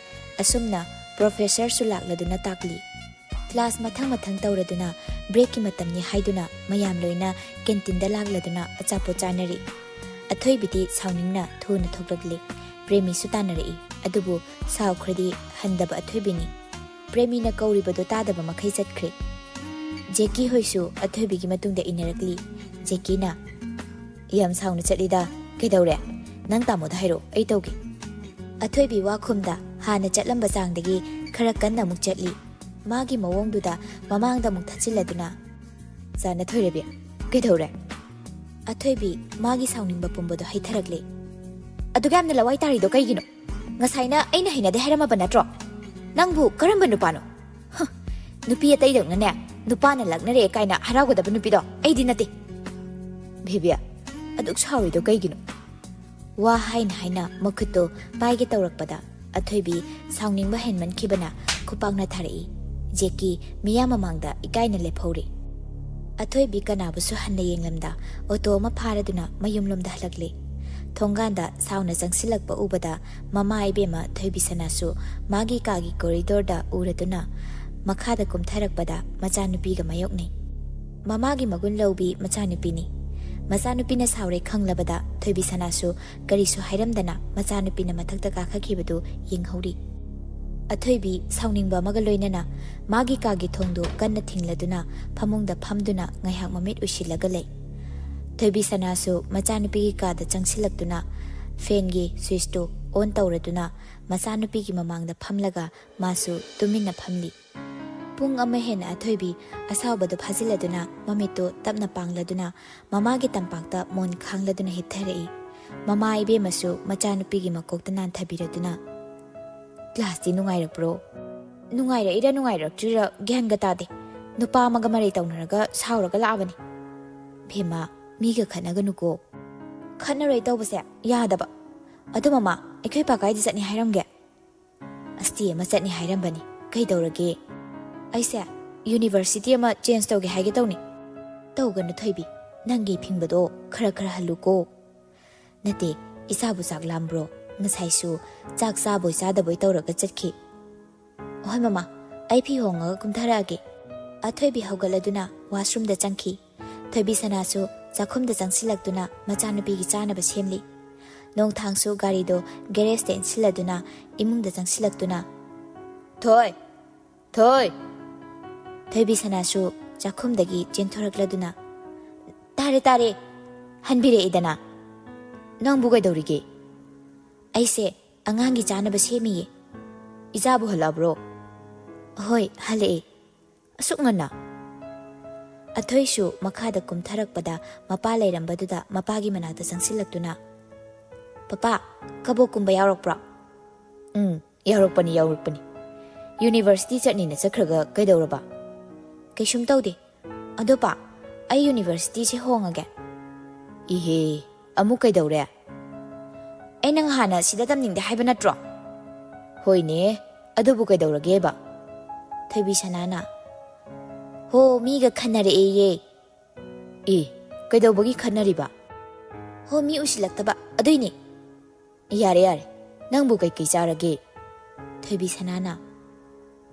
ꯑꯁꯨꯝꯅ professorꯁꯨ ꯂꯥꯛꯂꯗꯨꯅ ꯇꯥꯛꯂꯤ꯫ Class ꯃꯊꯪ ꯃꯊꯪ ꯇꯧꯔꯗꯨꯅ breakꯀꯤ ꯃꯇꯝꯅꯤ ꯍꯥꯏꯗꯨꯅ ꯃꯌꯥꯝ ꯂꯣꯏꯅ canteenꯗ ꯂꯥꯛꯂꯗꯨꯅ ꯑꯆꯥꯄꯣꯠ ꯆꯥꯅꯔꯤ꯫ ꯑꯊꯣꯏꯕꯤꯗꯤ ꯁꯥꯎꯅꯤꯡꯅ ꯊꯨꯅ ꯊꯣꯛꯂꯛꯂꯤ꯫ ꯄ꯭ꯔꯦꯃꯤꯁꯨ ꯇꯥꯟꯅꯔꯛꯏ꯫ ꯑꯗꯨꯕꯨ ꯁꯥꯎꯈ꯭ꯔꯗꯤ ꯍꯟꯗꯕ ꯑꯊꯣꯏꯕꯤꯅꯤ꯫ ꯄ꯭ꯔꯦꯃꯤꯅ ꯀꯧꯔꯤꯕꯗꯨ ꯇꯥꯗꯕ ꯃꯈꯩ ꯆꯠꯈ꯭ꯔꯦ꯫ ꯖꯦꯀꯤ ꯍꯣꯏꯁꯨ ꯑꯊꯣꯏꯕꯤꯒꯤ ꯃꯇꯨꯡꯗ ꯏꯟꯅꯔꯛꯂꯤ꯫ ꯖꯦꯀꯤꯅ, "ꯌꯥꯝ ꯁꯥꯎꯅ ꯆꯠꯂꯤꯗ꯫ ꯀꯩꯗꯧꯔꯦ? ꯅꯪ ꯇꯥꯃꯣꯗ ꯍꯥꯏꯔꯛꯑꯣ, ꯑꯩ ꯇꯧꯒꯦ꯫" ꯑꯊꯣꯏꯕꯤ ꯋꯥꯈꯨꯝꯗ ꯍꯥꯟꯅ ꯆꯠꯂꯝꯕ ꯆꯥꯡꯗꯒꯤ ꯈꯔ ꯀꯟꯅ ꯑꯃꯨꯛ ꯆꯠꯂꯤ꯫ ꯃꯥꯒꯤ ꯃꯑꯣꯡꯗꯨꯗ ꯃꯃꯥꯡꯗ ꯑꯃꯨꯛ ꯊꯠꯆꯤꯜꯂꯗꯨꯅ, "ꯆꯥꯅ ꯊꯣꯏꯔꯕꯤ, ꯀꯩꯗꯧꯔꯦ?" ꯑꯊꯣꯏꯕꯤ ꯃꯥꯒꯤ ꯁꯥꯎꯅꯤꯡꯕ ꯄꯨꯝꯕꯗꯣ ꯍꯩꯊꯔꯛꯂꯦ꯫ "ꯑꯗꯨꯒ ꯌꯥꯝꯅ ꯂꯋꯥꯏ ꯇꯥꯔꯤꯗꯣ ꯀꯩꯒꯤꯅꯣ? ꯉꯁꯥꯏꯅ ꯑꯩꯅ ꯍꯩꯅꯗꯦ ꯍꯥꯏꯔꯝꯃꯕ ꯅꯠꯇ꯭ꯔꯣ? ꯅꯪꯕꯨ ꯀꯔꯝꯕ ꯅꯨꯄꯥꯅꯣ? ꯍ, ꯅꯨꯄꯤ ꯑꯇꯩꯗꯧꯅꯅꯦ, ꯅꯨꯄꯥꯅ ꯂꯛꯅꯔꯛꯑꯦ ꯀꯥꯏꯅ ꯍꯔꯥꯎꯒꯗꯕ ꯅꯨꯄꯤꯗꯣ ꯑꯩꯗꯤ ꯅꯠꯇꯦ꯫" "ꯕꯦꯕꯤ, ꯑꯗꯨꯛ ꯁꯥꯎꯔꯤꯗꯣ ꯀꯩꯒꯤꯅꯣ?" ꯋꯥ ꯍꯥꯏꯅ ꯍꯥꯏꯅ ꯃꯈꯨꯠꯇꯣ ꯄꯥꯏꯒꯦ ꯇꯧꯔꯛꯄꯗ ꯑꯊꯣꯏꯕꯤ ꯁꯥꯎꯅꯤꯡꯕ ꯍꯦꯟꯃꯟꯈꯤꯕꯅ ꯈꯨꯄꯥꯛꯅ ꯊꯥꯔꯛꯏ꯫ ꯖꯦꯀꯤ ꯃꯤꯌꯥꯝ ꯃꯃꯥꯡꯗ ꯏꯀꯥꯏꯅ ꯂꯦꯞꯍꯧꯔꯤ꯫ ꯑꯊꯣꯏꯕꯤ ꯀꯅꯥꯕꯨꯁꯨ ꯍꯟꯅ ꯌꯦꯡꯂꯝꯗ ꯑꯣꯇꯣ ꯑꯃ ꯐꯥꯔꯗꯨꯅ ꯃꯌꯨꯝꯂꯣꯝꯗ ꯍꯜꯂꯛꯂꯦ꯫ ꯊꯣꯡꯒꯥꯟꯗ ꯁꯥꯎꯅ ꯆꯪꯁꯤꯜꯂꯛꯄ ꯎꯕꯗ ꯃꯃꯥ ꯏꯕꯦꯝꯃ ꯊꯣꯏꯕꯤꯁꯅꯥꯁꯨ ꯃꯥꯒꯤ ꯀꯥꯒꯤ ꯀꯣꯔꯤꯗꯣꯔꯗ ꯎꯔꯗꯨꯅ ꯃꯈꯥꯗ ꯀꯨꯝꯊꯔꯛꯄꯗ ꯃꯆꯥꯅꯨꯄꯤꯒ ꯃꯥꯌꯣꯛꯅꯩ꯫ ꯃꯃꯥꯒꯤ ꯃꯒꯨꯟ ꯂꯧꯕꯤ ꯃꯆꯥꯅꯨꯄꯤꯅꯤ꯫ ꯃꯆꯥꯅꯨꯄꯤꯅ ꯁꯥꯎꯔꯦ ꯈꯪꯂꯕꯗ ꯊꯣꯏꯕꯤꯁꯅꯥꯁꯨ ꯀꯔꯤꯁꯨ ꯍꯥꯏꯔꯝꯗꯅ ꯃꯆꯥꯅꯨꯄꯤꯅ ꯃꯊꯛꯇ ꯀꯥꯈꯠꯈꯤꯕꯗꯨ ꯌꯦꯡꯍꯧꯔꯤ꯫ ꯑꯊꯣꯏꯕꯤ ꯁꯥꯎꯅꯤꯡꯕ ꯑꯃꯒ ꯂꯣꯏꯅꯅ ꯃꯥꯒꯤ ꯀꯥꯒꯤ ꯊꯣꯡꯗꯨ ꯀꯟꯅ ꯊꯤꯡꯂꯗꯨꯅ ꯐꯃꯨꯡꯗ ꯐꯝꯗꯨꯅ ꯉꯥꯏꯍꯥꯛ ꯃꯃꯤꯠ ꯎꯏꯁꯤꯜꯂꯒ ꯂꯩ꯫ ꯊꯣꯏꯕꯤꯁꯅꯥꯁꯨ ꯃꯆꯥꯅꯨꯄꯤꯒꯤ ꯀꯥꯗ ꯆꯪꯁꯤꯜꯂꯛꯇꯨꯅ ꯐꯦꯟꯒꯤ ꯁ꯭ꯋꯤꯆꯇꯨ ꯑꯣꯟ ꯇꯧꯔꯗꯨꯅ ꯃꯆꯥꯅꯨꯄꯤꯒꯤ ꯃꯃꯥꯡꯗ ꯐꯝꯂꯒ ꯃꯥꯁꯨ ꯇꯨꯃꯤꯟꯅ ꯐꯝꯂꯤ꯫ ꯄꯨꯡ ꯑꯃ ꯍꯦꯟꯅ ꯑꯊꯣꯏꯕꯤ ꯑꯁꯥꯎꯕꯗꯨ ꯐꯥꯖꯤꯜꯂꯗꯨꯅ ꯃꯃꯤꯠꯇꯨ ꯇꯞꯅ ꯄꯥꯡꯂꯗꯨꯅ ꯃꯃꯥꯒꯤ ꯇꯝꯄꯥꯛꯇ ꯃꯣꯟ ꯈꯥꯡꯂꯗꯨꯅ ꯍꯤꯞꯊꯔꯛꯏ꯫ ꯃꯃꯥ ꯏꯕꯦꯝꯃꯁꯨ ꯃꯆꯥꯅꯨꯄꯤꯒꯤ ꯃꯀꯣꯛꯇ ꯅꯥꯟꯊꯕꯤꯔꯗꯨꯅ, "ꯀ꯭ꯂꯥꯁꯇꯤ ꯅꯨꯡꯉꯥꯏꯔꯛꯄ꯭ꯔꯣ?" "ꯅꯨꯡꯉꯥꯏꯔꯛꯏꯔ ꯅꯨꯡꯉꯥꯏꯔꯛꯇ꯭ꯔꯤꯔ ꯒ꯭ꯌꯥꯟꯒ ꯇꯥꯗꯦ꯫ ꯅꯨꯄꯥ ꯑꯃꯒ ꯃꯔꯩ ꯇꯧꯅꯔꯒ ꯁꯥꯎꯔꯒ ꯂꯥꯛꯑꯕꯅꯤ꯫" "ꯚꯦꯝꯃ, ꯃꯤꯒ ꯈꯠꯅꯒꯅꯨꯀꯣ꯫" "ꯈꯠꯅꯔꯣꯏ ꯇꯧꯕꯁꯦ ꯌꯥꯗꯕ꯫ ꯑꯗꯣ ꯃꯃꯥ, ꯑꯩꯈꯣꯏ ꯄꯥ ꯀꯥꯏꯗ ꯆꯠꯅꯤ ꯍꯥꯏꯔꯝꯒꯦ?" "ꯑꯁꯇꯤ ꯑꯃ ꯆꯠꯅꯤ ꯍꯥꯏꯔꯝꯕꯅꯤ꯫ ꯀꯩꯗꯧꯔꯒꯦ?" "ꯑꯩꯁꯦ ꯌꯨꯅꯤꯚꯔꯁꯤꯇꯤ ꯑꯃ ꯆꯦꯟꯖ ꯇꯧꯒꯦ ꯍꯥꯏꯒꯦ ꯇꯧꯅꯤ꯫" "ꯇꯧꯒꯅꯨ ꯊꯣꯏꯕꯤ, ꯅꯪꯒꯤ ꯐꯤꯡꯕꯗꯣ ꯈꯔ ꯈꯔ ꯍꯜꯂꯨꯀꯣ꯫" "ꯅꯠꯇꯦ, ꯏꯆꯥꯕꯨ ꯆꯥꯛ ꯂꯥꯝꯕ꯭ꯔꯣ? ꯉꯁꯥꯏꯁꯨ ꯆꯥꯛ ꯆꯥꯕꯣꯏ ꯆꯥꯗꯕꯣꯏ ꯇꯧꯔꯒ ꯆꯠꯈꯤ꯫" "ꯍꯣꯏ ꯃꯃꯥ, ꯑꯩ ꯐꯤ ꯍꯣꯡꯉꯒ ꯀꯨꯝꯊꯔꯛꯑꯒꯦ꯫" ꯑꯊꯣꯏꯕꯤ ꯍꯧꯒꯠꯂꯗꯨꯅ ꯋꯥꯁꯔꯨꯝꯗ ꯆꯪꯈꯤ꯫ ꯊꯣꯏꯕꯤꯁꯅꯥꯁꯨ ꯆꯥꯛꯈꯨꯝꯗ ꯆꯪꯁꯤꯜꯂꯛꯇꯨꯅ ꯃꯆꯥꯅꯨꯄꯤꯒꯤ ꯆꯥꯅꯕ ꯁꯦꯝꯂꯤ꯫ ꯅꯣꯡꯊꯥꯡꯁꯨ ꯒꯥꯔꯤꯗꯣ ꯒꯦꯔꯦꯖꯇ ꯏꯟꯁꯤꯜꯂꯗꯨꯅ ꯏꯃꯨꯡꯗ ꯆꯪꯁꯤꯜꯂꯛꯇꯨꯅ, "ꯊꯣꯏ! ꯊꯣꯏ!" ꯊꯣꯏꯕꯤꯁꯅꯥꯁꯨ ꯆꯥꯛꯈꯨꯝꯗꯒꯤ ꯆꯦꯟꯊꯣꯔꯛꯂꯗꯨꯅ, "ꯇꯥꯔꯦ, ꯇꯥꯔꯦ, ꯍꯟꯕꯤꯔꯛꯏꯗꯅ꯫ ꯅꯪꯕꯨ ꯀꯩꯗꯧꯔꯤꯒꯦ?" "ꯑꯩꯁꯦ ꯑꯉꯥꯡꯒꯤ ꯆꯥꯅꯕ ꯁꯦꯝꯃꯤꯌꯦ꯫ ꯏꯆꯥꯕꯨ ꯍꯜꯂꯛꯑꯕ꯭ꯔꯣ?" "ꯍꯣꯏ, ꯍꯜꯂꯛꯑꯦ꯫ ꯑꯁꯨꯛ ꯉꯟꯅ?" ꯑꯊꯣꯏꯁꯨ ꯃꯈꯥꯗ ꯀꯨꯝꯊꯔꯛꯄꯗ ꯃꯄꯥ ꯂꯩꯔꯝꯕꯗꯨꯗ ꯃꯄꯥꯒꯤ ꯃꯅꯥꯛꯇ ꯆꯪꯁꯤꯜꯂꯛꯇꯨꯅ, "ꯄꯄꯥ, ꯀꯕꯣꯛ ꯀꯨꯝꯕ ꯌꯥꯎꯔꯛꯄ꯭ꯔꯣ?" "ꯎꯝ, ꯌꯥꯎꯔꯛꯄꯅꯤ, ꯌꯥꯎꯔꯛꯄꯅꯤ꯫ ꯌꯨꯅꯤꯚꯔꯁꯤꯇꯤ ꯆꯠꯅꯤꯅ ꯆꯠꯈ꯭ꯔꯒ ꯀꯩꯗꯧꯔꯕ?" "ꯀꯩꯁꯨꯝ ꯇꯧꯗꯦ꯫ ꯑꯗꯣ ꯄꯥ, ꯑꯩ ꯌꯨꯅꯤꯚꯔꯁꯤꯇꯤꯁꯦ ꯍꯣꯡꯉꯒꯦ꯫" "ꯏꯍꯦ, ꯑꯃꯨꯛ ꯀꯩꯗꯧꯔꯦ?" "ꯑꯩ ꯅꯪ ꯍꯥꯟꯅ ꯁꯤꯗ ꯇꯝꯅꯤꯡꯗꯦ ꯍꯥꯏꯕ ꯅꯠꯇ꯭ꯔꯣ?" "ꯍꯣꯏꯅꯦ, ꯑꯗꯨꯕꯨ ꯀꯩꯗꯧꯔꯒꯦꯕ?" ꯊꯣꯏꯕꯤ ꯁꯅꯥꯅ, "ꯍꯣ, ꯃꯤꯒ ꯈꯟꯅꯔꯛꯑꯦꯌꯦ꯫" "ꯑꯦ, ꯀꯩꯗꯧꯕꯒꯤ ꯈꯟꯅꯔꯤꯕ?" "ꯍꯣ, ꯃꯤ ꯎꯁꯤꯜꯂꯛꯇꯕ ꯑꯗꯨꯏꯅꯦ꯫" "ꯌꯥꯔꯦ, ꯌꯥꯔꯦ, ꯅꯪꯕꯨ ꯀꯩꯀꯩ ꯆꯥꯔꯒꯦ?" ꯊꯣꯏꯕꯤ ꯁꯅꯥꯅ,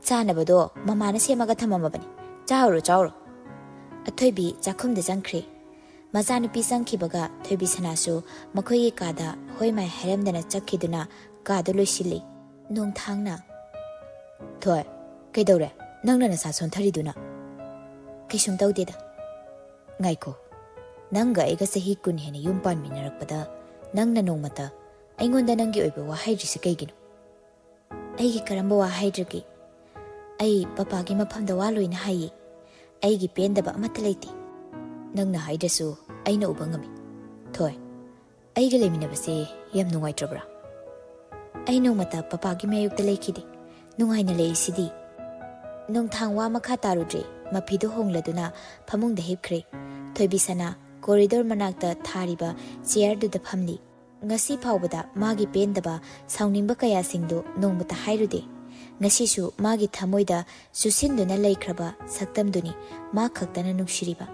"ꯆꯥꯅꯕꯗꯣ ꯃꯃꯥꯅ ꯁꯦꯝꯃꯒ ꯊꯝꯃꯝꯃꯕꯅꯤ꯫ ꯆꯥꯎꯔꯣ, ꯆꯥꯎꯔꯣ꯫" ꯑꯊꯣꯏꯕꯤ ꯆꯥꯛꯈꯨꯝꯗ ꯆꯪꯈ꯭ꯔꯦ꯫ ꯃꯆꯥꯅꯨꯄꯤ ꯆꯪꯈꯤꯕꯒ ꯊꯣꯏꯕꯤ ꯁꯅꯥꯁꯨ ꯃꯈꯣꯏꯒꯤ ꯀꯥꯗ ꯍꯣꯏ ꯃꯥꯏ ꯍꯥꯏꯔꯝꯗꯅ ꯆꯠꯈꯤꯗꯨꯅ ꯀꯥꯗꯨ ꯂꯣꯏꯁꯤꯜꯂꯤ꯫ ꯅꯣꯡꯊꯥꯡꯅ, "ꯊꯣꯏ, ꯀꯩꯗꯧꯔꯦ? ꯅꯪꯅ ꯅꯁꯥ ꯁꯣꯟꯊꯔꯤꯗꯨꯅ?" "ꯀꯩꯁꯨꯝ ꯇꯧꯗꯦꯗ꯫" "ꯉꯥꯏꯈꯣ, ꯅꯪꯒ ꯑꯩꯒ ꯆꯍꯤ ꯀꯨꯟ ꯍꯦꯟꯅ ꯌꯨꯝ ꯄꯥꯟꯃꯤꯟꯅꯔꯛꯄꯗ ꯅꯪꯅ ꯅꯣꯡꯃꯇ ꯑꯩꯉꯣꯟꯗ ꯅꯪꯒꯤ ꯑꯣꯏꯕ ꯋꯥ ꯍꯥꯏꯗ꯭ꯔꯤꯁꯦ ꯀꯩꯒꯤꯅꯣ?" "ꯑꯩꯒꯤ ꯀꯔꯝꯕ ꯋꯥ ꯍꯥꯏꯗ꯭ꯔꯒꯦ? ꯑꯩ ꯄꯄꯥꯒꯤ ꯃꯐꯝꯗ ꯋꯥ ꯂꯣꯏꯅ ꯍꯥꯏꯌꯦ꯫ ꯑꯩꯒꯤ ꯄꯦꯟꯗꯕ ꯑꯃꯠꯇ ꯂꯩꯇꯦ꯫" "ꯅꯪꯅ ꯍꯥꯏꯗ꯭ꯔꯁꯨ ꯑꯩꯅ ꯎꯕ ꯉꯝꯃꯤ꯫ ꯊꯣꯏ, ꯑꯩꯒ ꯂꯩꯃꯤꯟꯅꯕꯁꯦ ꯌꯥꯝ ꯅꯨꯡꯉꯥꯏꯇ꯭ꯔꯕ꯭ꯔꯥ?" "ꯑꯩ ꯅꯣꯡꯃꯇ ꯄꯄꯥꯒꯤ ꯃꯥꯌꯣꯛꯇ ꯂꯩꯈꯤꯗꯦ꯫ ꯅꯨꯡꯉꯥꯏꯅ ꯂꯩꯔꯤꯁꯤꯗꯤ꯫" ꯅꯣꯡꯊꯥꯡ ꯋꯥ ꯃꯈꯥ ꯇꯥꯔꯨꯗ꯭ꯔꯦ꯫ ꯃꯐꯤꯗꯨ ꯍꯣꯡꯂꯗꯨꯅ ꯐꯃꯨꯡꯗ ꯍꯤꯞꯈ꯭ꯔꯦ꯫ ꯊꯣꯏꯕꯤ ꯁꯅꯥ ꯀꯣꯔꯤꯗꯣꯔ ꯃꯅꯥꯛꯇ ꯊꯥꯔꯤꯕ ꯆꯤꯌꯔꯗꯨꯗ ꯐꯝꯂꯤ꯫ ꯉꯁꯤ ꯐꯥꯎꯕꯗ ꯃꯥꯒꯤ ꯄꯦꯟꯗꯕ, ꯁꯥꯎꯅꯤꯡꯕ ꯀꯌꯥꯁꯤꯡꯗꯨ ꯅꯣꯡꯃꯇ ꯍꯥꯏꯔꯨꯗꯦ꯫ ꯉꯁꯤꯁꯨ ꯃꯥꯒꯤ ꯊꯃꯣꯏꯗ ꯆꯨꯁꯤꯟꯗꯨꯅ ꯂꯩꯈ꯭ꯔꯕ ꯁꯛꯇꯝꯗꯨꯅꯤ ꯃꯥ ꯈꯛꯇꯅ ꯅꯨꯡꯁꯤꯔꯤꯕ꯫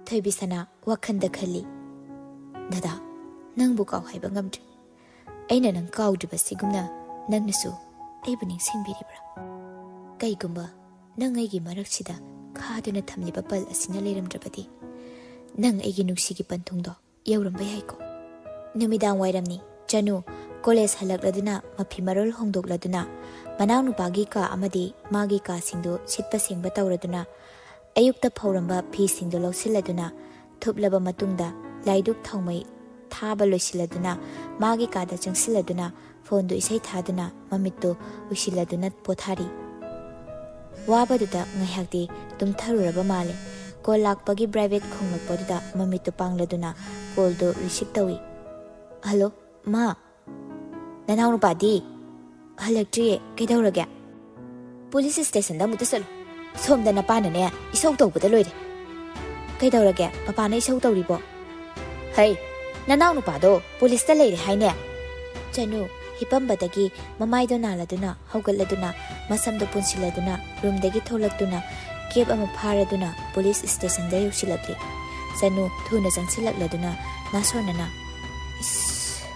ꯊꯣꯏꯕꯤ ꯁꯅꯥ ꯋꯥꯈꯜꯗ ꯈꯜꯂꯤ, "ꯗꯗꯥ, ꯅꯪꯕꯨ ꯀꯥꯎ ꯍꯥꯏꯕ ꯉꯝꯗ꯭ꯔꯦ꯫ ꯑꯩꯅ ꯅꯪ ꯀꯥꯎꯗ꯭ꯔꯤꯕꯁꯤꯒꯨꯝꯅ ꯅꯪꯅꯁꯨ ꯑꯩꯕꯨ ꯅꯤꯡꯁꯤꯡꯕꯤꯔꯤꯕ꯭ꯔꯥ? ꯀꯩꯒꯨꯝꯕ ꯅꯪ ꯑꯩꯒꯤ ꯃꯔꯛꯁꯤꯗ ꯈꯥꯗꯨꯅ ꯊꯝꯂꯤꯕ ꯄꯜ ꯑꯁꯤꯅ ꯂꯩꯔꯝꯗ꯭ꯔꯕꯗꯤ, ꯅꯪ ꯑꯩꯒꯤ ꯅꯨꯡꯁꯤꯒꯤ ꯄꯟꯊꯨꯡꯗꯣ ꯌꯧꯔꯝꯕ ꯌꯥꯏꯀꯣ꯫" ꯅꯨꯃꯤꯗꯥꯡ ꯋꯥꯏꯔꯝꯅꯤ꯫ ꯆꯅꯨ ꯀꯣꯂꯦꯖ ꯍꯜꯂꯛꯂꯗꯨꯅ ꯃꯐꯤ ꯃꯔꯣꯜ ꯍꯣꯡꯗꯣꯛꯂꯗꯨꯅ ꯃꯅꯥꯎꯅꯨꯄꯥꯒꯤ ꯀꯥ ꯑꯃꯗꯤ ꯃꯥꯒꯤ ꯀꯥꯁꯤꯡꯗꯨ ꯁꯤꯠꯄ ꯁꯦꯡꯕ ꯇꯧꯔꯗꯨꯅ ꯑꯌꯨꯛꯇ ꯐꯧꯔꯝꯕ ꯐꯤꯁꯤꯡꯗꯨ ꯂꯧꯁꯤꯜꯂꯗꯨꯅ ꯊꯨꯞꯂꯕ ꯃꯇꯨꯡꯗ ꯂꯥꯏꯗꯨꯛ ꯊꯥꯎꯃꯩ ꯊꯥꯕ ꯂꯣꯏꯁꯤꯜꯂꯗꯨꯅ ꯃꯥꯒꯤ ꯀꯥꯗ ꯆꯪꯁꯤꯜꯂꯗꯨꯅ ꯐꯣꯟꯗꯨ ꯏꯁꯩ ꯊꯥꯗꯨꯅ ꯃꯃꯤꯠꯇꯨ ꯎꯏꯁꯤꯜꯂꯗꯨꯅ ꯄꯣꯊꯥꯔꯤ꯫ ꯋꯥꯕꯗꯨꯗ ꯉꯥꯏꯍꯥꯛꯇꯤ ꯇꯨꯝꯊꯔꯨꯔꯕ ꯃꯥꯜꯂꯦ꯫ ꯀꯣꯜ ꯂꯥꯛꯄꯒꯤ ꯕ꯭ꯔꯥꯏꯚꯦꯠ ꯈꯣꯡꯂꯛꯄꯗꯨꯗ ꯃꯃꯤꯠꯇꯨ ꯄꯥꯡꯂꯗꯨꯅ ꯀꯣꯜꯗꯨ ꯔꯤꯁꯤꯞ ꯇꯧꯏ꯫ "ꯍꯜꯂꯣ, ꯃꯥ꯫ ꯅꯅꯥꯎꯅꯨꯄꯥꯗꯤ?" "ꯍꯜꯂꯛꯇ꯭ꯔꯤꯌꯦ꯫ ꯀꯩꯗꯧꯔꯒꯦ?" "ꯄꯨꯂꯤꯁ ꯁ꯭ꯇꯦꯁꯟꯗ ꯑꯃꯨꯛꯇ ꯆꯠꯂꯨ꯫ ꯁꯣꯝꯗ ꯅꯄꯥꯅꯅꯦ ꯏꯁꯧ ꯇꯧꯕꯗ ꯂꯣꯏꯔꯦ꯫" "ꯀꯩꯗꯧꯔꯒꯦ? ꯄꯄꯥꯅ ꯏꯁꯧ ꯇꯧꯔꯤꯕꯣ?" "ꯍꯩ, ꯅꯅꯥꯎꯅꯨꯄꯥꯗꯣ ꯄꯨꯂꯤꯁꯇ ꯂꯩꯔꯦ ꯍꯥꯏꯅꯦ꯫" ꯆꯅꯨ ꯍꯤꯞꯄꯝꯕꯗꯒꯤ ꯃꯃꯥꯏꯗꯣ ꯅꯥꯜꯂꯗꯨꯅ ꯍꯧꯒꯠꯂꯗꯨꯅ ꯃꯁꯝꯗꯣ ꯄꯨꯟꯁꯤꯜꯂꯗꯨꯅ ꯔꯨꯝꯗꯒꯤ ꯊꯣꯛꯂꯛꯇꯨꯅ ꯀꯦꯕ ꯑꯃ ꯐꯥꯔꯗꯨꯅ ꯄꯨꯂꯤꯁ ꯁ꯭ꯇꯦꯁꯟꯗ ꯌꯧꯁꯤꯜꯂꯛꯂꯤ꯫ ꯆꯅꯨ ꯊꯨꯅ ꯆꯪꯁꯤꯜꯂꯛꯂꯗꯨꯅ ꯅꯥꯁꯣꯟꯅꯅ, "ꯏꯁ!"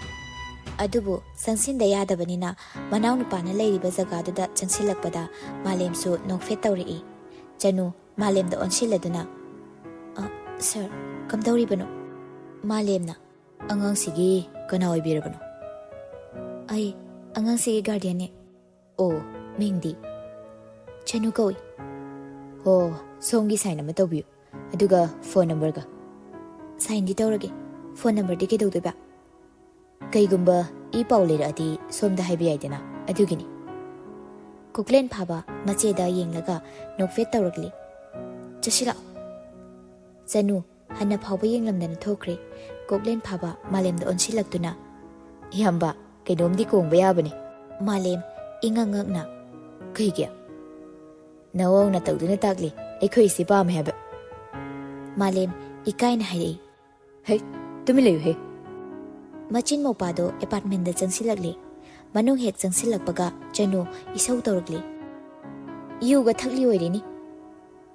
ꯑꯗꯨꯕꯨ ꯆꯪꯁꯤꯟꯗ ꯌꯥꯗꯕꯅꯤꯅ ꯃꯅꯥꯎꯅꯨꯄꯥꯅ ꯂꯩꯔꯤꯕ ꯖꯒꯥꯗꯨꯗ ꯆꯪꯁꯤꯜꯂꯛꯄꯗ ꯃꯥꯂꯦꯝꯁꯨ ꯅꯣꯛꯐꯦꯠ ꯇꯧꯔꯛꯏ꯫ ꯆꯅꯨ ꯃꯥꯂꯦꯝꯗ ꯑꯣꯟꯁꯤꯜꯂꯗꯨꯅ, "ꯑ, ꯁꯥꯔ, ꯀꯝꯗꯧꯔꯤꯕꯅꯣ?" ꯃꯥꯂꯦꯝꯅ, "ꯑꯉꯥꯡꯁꯤꯒꯤ ꯀꯅꯥ ꯑꯣꯏꯕꯤꯔꯕꯅꯣ?" "ꯑꯩ ꯑꯉꯥꯡꯁꯤꯒꯤ ꯒꯥꯔꯗꯤꯌꯟꯅꯦ꯫" "ꯑꯣ, ꯃꯤꯡꯗꯤ?" "ꯆꯅꯨ ꯀꯧꯏ꯫" "ꯑꯣ, ꯁꯣꯝꯒꯤ ꯁꯥꯏꯟ ꯑꯃ ꯇꯧꯕꯤꯌꯨ, ꯑꯗꯨꯒ ꯐꯣꯟ ꯅꯝꯕꯔꯒ꯫" "ꯁꯥꯏꯟꯗꯤ ꯇꯧꯔꯒꯦ, ꯐꯣꯟ ꯅꯝꯕꯔꯗꯤ ꯀꯩꯗꯧꯗꯣꯏꯕ?" "ꯀꯩꯒꯨꯝꯕ ꯏ ꯄꯥꯎ ꯂꯩꯔꯛꯑꯗꯤ ꯁꯣꯝꯗ ꯍꯥꯏꯕ ꯌꯥꯏꯗꯅ, ꯑꯗꯨꯒꯤꯅꯤ꯫" ꯀꯣꯛꯂꯦꯟ ꯐꯥꯕ ꯃꯆꯦꯗ ꯌꯦꯡꯂꯒ ꯅꯣꯛꯐꯦꯠ ꯇꯧꯔꯛꯂꯤ꯫ "ꯆꯠꯁꯤ ꯂꯥꯛꯑꯣ꯫" ꯆꯅꯨ ꯍꯟꯅ ꯐꯥꯎꯕ ꯌꯦꯡꯂꯝꯗꯅ ꯊꯣꯛꯈ꯭ꯔꯦ꯫ ꯀꯣꯛꯂꯦꯟ ꯐꯥꯕ ꯃꯥꯂꯦꯝꯗ ꯑꯣꯟꯁꯤꯜꯂꯛꯇꯨꯅ, "ꯏꯌꯥꯝꯕ, ꯀꯩꯅꯣꯝꯗꯤ ꯀꯣꯡꯕ ꯌꯥꯕꯅꯤ꯫" ꯃꯥꯂꯦꯝ ꯏꯉꯛ ꯉꯛꯅ, "ꯀꯩꯒꯤ?" "ꯅꯋꯣꯡ ꯅꯇꯧꯗꯨꯅ ꯇꯥꯛꯂꯤ ꯑꯩꯈꯣꯏ ꯏꯆꯦ ꯄꯥꯝꯃꯦ ꯍꯥꯏꯕ꯫" ꯃꯥꯂꯦꯝ ꯏꯀꯥꯏꯅ ꯍꯥꯏꯔꯛꯏ꯫ "ꯍꯩ, ꯇꯨꯃꯤꯟ ꯂꯩꯌꯨꯍꯦ꯫" ꯃꯆꯤꯟ ꯃꯧꯄꯥꯗꯣ ꯑꯦꯄꯥꯔꯠꯃꯦꯟꯗ ꯆꯪꯁꯤꯜꯂꯛꯂꯦ꯫ ꯃꯅꯨꯡ ꯍꯦꯛ ꯆꯪꯁꯤꯜꯂꯛꯄꯒ ꯆꯅꯨ ꯏꯁꯧ ꯇꯧꯔꯛꯂꯦ꯫ "ꯌꯨꯒ ꯊꯛꯂꯤ ꯑꯣꯏꯔꯦꯅꯤ꯫"